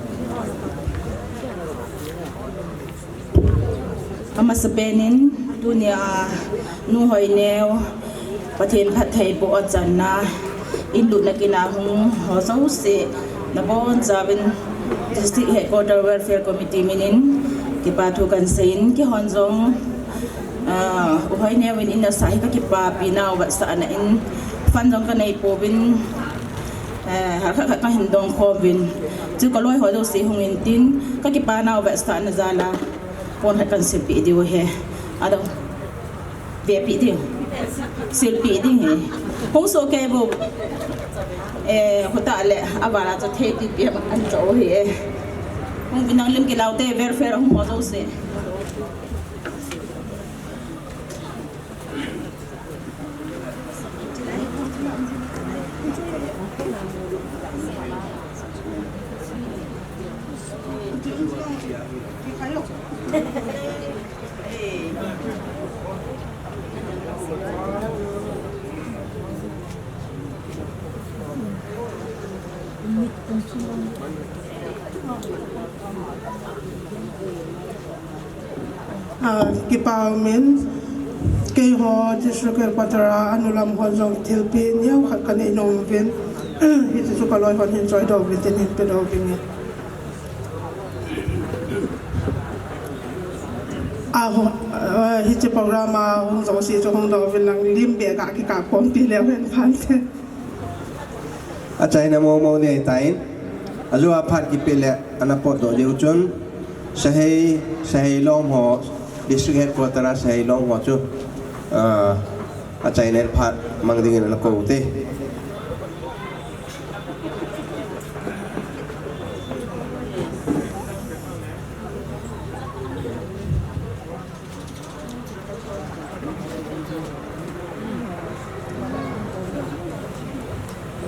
Amasapen in, tunia Nu Hoineo, Pathen phattheiboh a channa, in lutna kit a hung ho jouse, nabonchauvin District Headquarter Welfare Committee min in, kipa thu kahin seiyin, keihon jong, ah, U Hoineo in in asah hi kakipapi nau vetsahna in, fund jong kanei pouvin, eh, hal khat khat kahin dong khom uvin. Chu kaloi ho jouse hung intin, kakipa nau vetsahna jal a. Pon khat kahin silpeh diu ahi. Adang. Vepeh diu. Silpeh ding ahi. Hung soh kei bou. Eh, hota le, aval a chu thei pi pi ahin cho ahi e. Hung uvin nang lim kilou te, welfare hung ho jouse. Ah, kipa umin, keiho District Headquarter a, anu lam hon jong thilpeh neo khat kanei nom uvin, hiche chu kaloi hon hin choi doh uvin tin hin pe doh uvin e. Ah, ho, ah, hiche program a hung jouse chu hung doh uvin lang lim beh a kikap khompi leu hen phante. Achaina mong mong ding ahitan, ajou a phat kipeh le ana potdoh diu chun, Sahei, Sahei lom ho, District Headquarter a Sahei lom ho chu, ah, achaina phat mang dingin ana kou ute.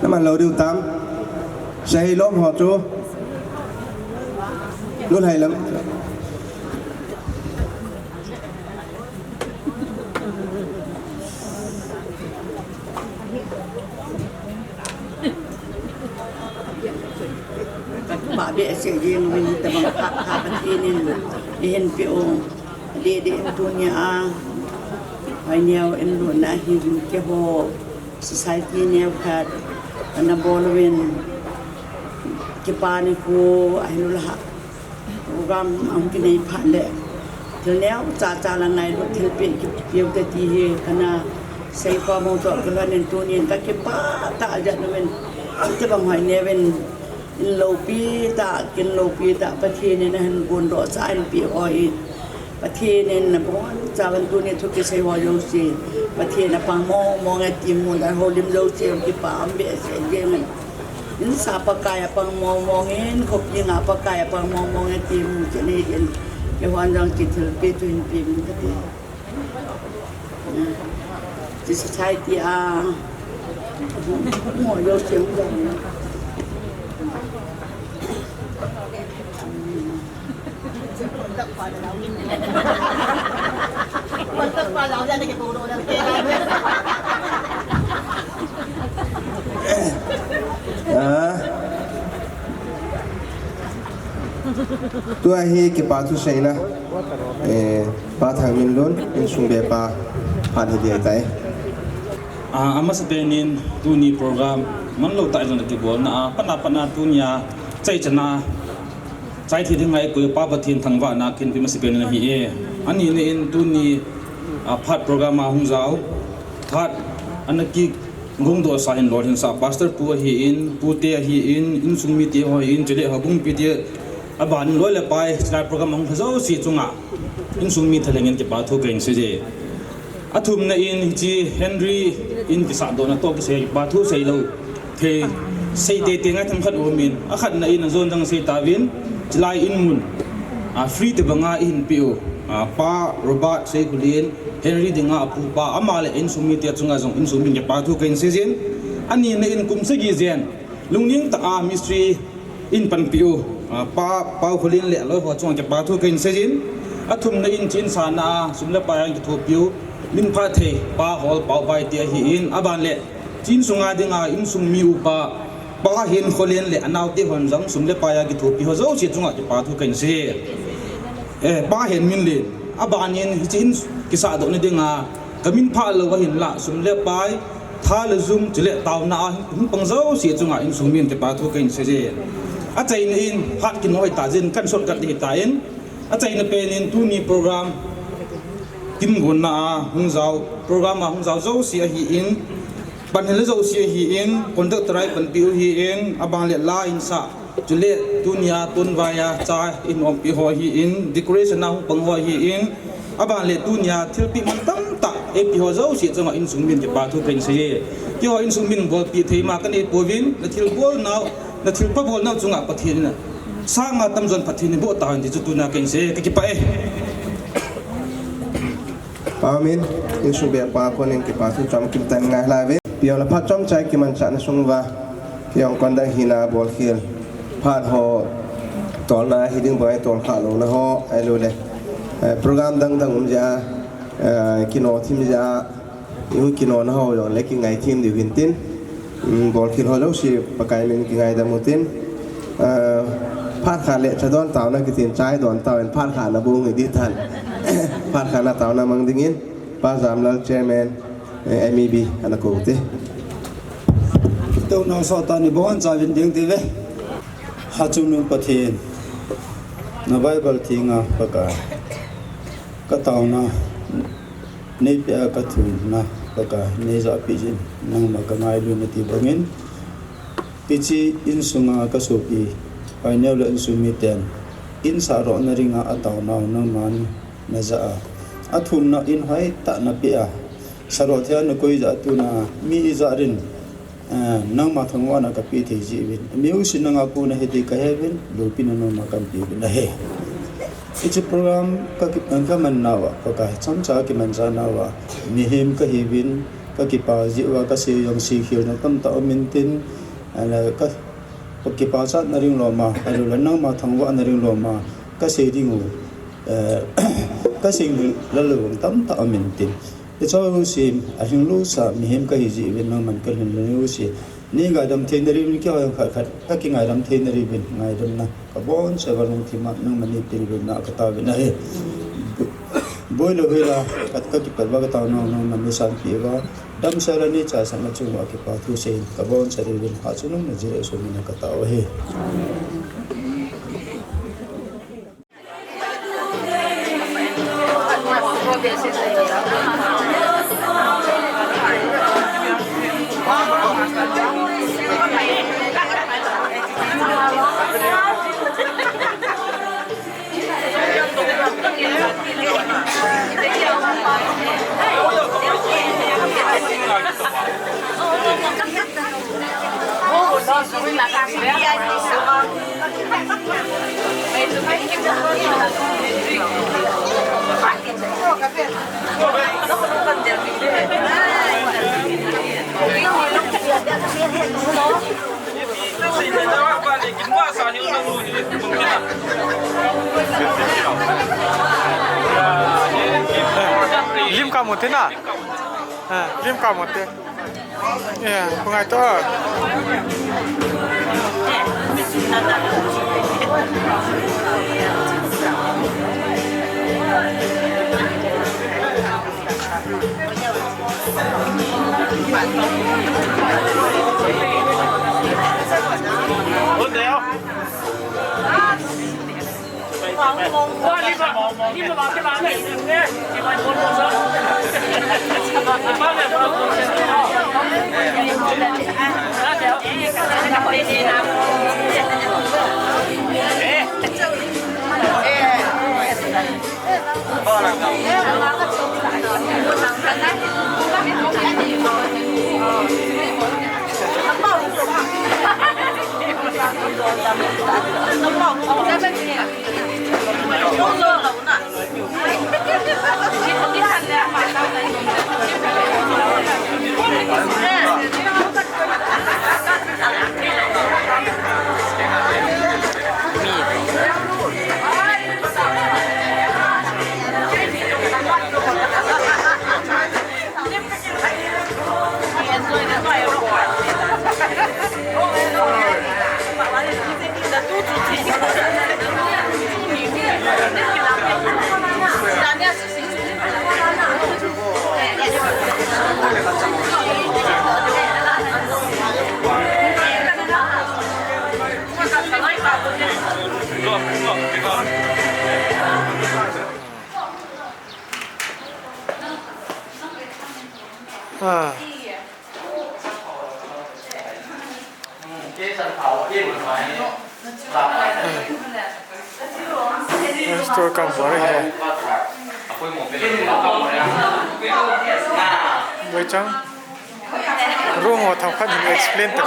Naman lou diu tam. Sahei lom ho chu. Lhai lam. Kakipah behseh jeng uvin, hitabang phat Pathen in eihin peh u. Adeh deh in tunia, Hoineo in lutna hi keiho society neo khat ana bol uvin, kipa nikho ahilouleh program ahung kinei phat le, thil neocha cha la ngailut thilpeh kipe ute ti hi kana seikhom u toh kilhon in tunin kakipah tah jeng uvin, hitabang Hoineo in In loupi tah, kin loupi tah, Pathen in ahin gondoh cha ahin peh u ahi. Pathen in nabonchauvin tuni thu kisei ho jouse, Pathen apang mong mong e ti mu le, houlim jouse kipa um behseh jeng in. Insa Pakai apang mong mong in, khopi nga Pakai apang mong mong e ti mu chun ahi in. Keihon jong kithilpeh chu hin pe uvin kati. Ti society a, mo yo siang jong. Ah. Tua hi kipa thu seina, eh, Pa Thangminlun, insung bepa, phat hi dia tai. Ah, amasapen in tuni program, manlou tah jong kibolna, ah, pana pana tunia, chai chana, chai thei ding ngai koi Pa Pathen thangvahna kahin pe masapen in ahi e. Ani ni in tuni, ah, phat program a hung jao, phat ana ki Gongdoh sa hin lolhin sa, Pastor pu ahin, pute ahin, insung mite ho ahin, chule houbung pite, aban loi le pai, chulai program ahung lha jouse chunga, insung mi thalheng in kipa thu kahin seije. Athumna in hiche Henry in kisahdohna toh kisei kipa thu seilou thei, sei teitei ngai themkhat aumin, akhatna in ajon jong sei tauvin, chulai in mun, a, free tobanga eihin peh u, a, Pa Robert Seikholen, Henry dinga apupa, ama le insung mite chunga jong insung min kipa thu kahin seijin. Anina in kum sagi jen, lungning tah a ministry in panpiu, a, Pa Paukholen le aloi ho chunga kipa thu kahin seijin. Athumna in chun sana a sum le pai a kithopiu, min phatthei Pa Hol Pauvai te ahin, aban le chun sunga dinga insung mi upa, Pa Henkholen le anaote hon jong sum le pai a kithopi ho jouse chunga kipa thu kahin sei. Eh, Pa Henminlen, abanin hiche in kisahdohna dinga, kamin phalou ahinlah, sum le pai, tha le jum, chule taona a hung pang jouse chunga insung min kipa thu kahin seije. Achaina in, phat kinoi ta jin, kahin shortcut ding ahitan, achaina pen in tuni program, Kimgonna a hung jao, program a hung jao jouse ahin, panhil jouse ahin, conductor a panpiu ahin, aban le la in sa, chule tunia tunvai a cha in umpi ho ahin, decoration a hung pang ho ahin, aban le tunia thilpeh man tamtah eipe ho jouse chunga insung min kipa thu kahin seije. Keiho insung min bolpi thei ma kanei pouvin, nathilbol nau, nathilpha bol nau chunga Pathen in asanga tamjo phatthei eiboh tahen ti chu tuna kahin sei, kakipah e. Amen. Insung bepa konin kipa thu chomkim tah in ngai lhai uve. Piona phat chomcha kimanchahna sung uva, kei jong kon dang hina bolkhel, phat ho tolna hiding bang tolkha louna ho, ahilouleh, eh, program dang dang um jeh a, eh, kino thim jeh a, i kinona ho jong le kingai thim diu hintin. Um, bolkhel ho jouse Pakai min kingaidam utin. Ah, phat khat le cha don taona kitin, chai don taovin, phat khat na bung hi ding tan. Phat khat na taona mang dingin, Pa Jamlal Chairman, eh, M E B, ana kou te. Tuna sot tani bon cha vin ding ti ve. Hachungnung Pathen, na Bible thinga Pakai, ka taona, nei pia ka thumna, Pakai, nei japeh jin, nangma ka ngailu nati bangin, hiche insunga ka sopi, Paineo le insung miten, in sarohna dinga ataonau nangman na ja a. Athumna in hoitah na peh a, saroh thei a na koi jeh a tuna, mi ijat in, Eh, nangma thangvahna ka pe thei jeh uvin. Mi usi nanga kona hiti ka he uvin, loupina nangma kan pe uvin ahi. Hiche program ka ki, ka man nauva, Pakai, chomcha kimancha nauva, mihem ka hiuvin, ka kipa jeh uva, ka sei jong seikhel na tamtah um intin, eh, ka, ka kipachatna ding loma, ahilouleh nangma thangvahna ding loma, ka sei ding u, eh, ka sei lal u tamtah um intin. Hicheho jouse, alhinglou sa, mihem ka hi jeh uvin nangman ka lhinglou jouse. Nei ngaidam theina diuvin keiho khat khat, ka kingaidam theina diuvin, ngaidamna. Ka bonchauva lungthima, nangman nei pe diuvin na ka taovin ahi. Boi le hoila, ka, ka kipat uva ka taonau, nangman nei sanpeh uva. Damsel a nei chaisang a chunga kipa thu seiyin, ka bonchauva diuvin, Hachungnung na jeh le sumina ka tao ahi. Tina. Ha, lim ka mo te. Ya, ku ngai to. Ah. Restaurant kam bor he. Boi chang. Room ho themkhat hin explain ta.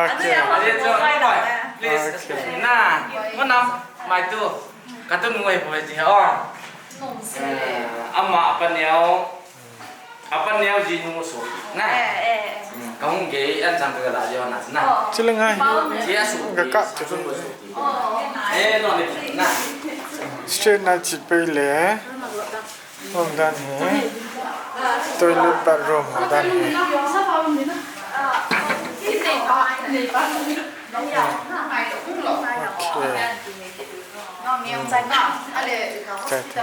Okay. Please, okay. Na, mana, mai tu. Katu nu ai boi ji ho. Eh, ama apa neo? Apa neo ji nu so. Na. Eh, eh. Hmm, kahung ge an chang ka la jo na. Na. Oh. Chila ngai. Ji a so. Ka ka. So so. Eh, no ni na. Straight na chi pe le. Hom dan hi. Toilet bathroom hom dan hi. Okay. Cha, cha.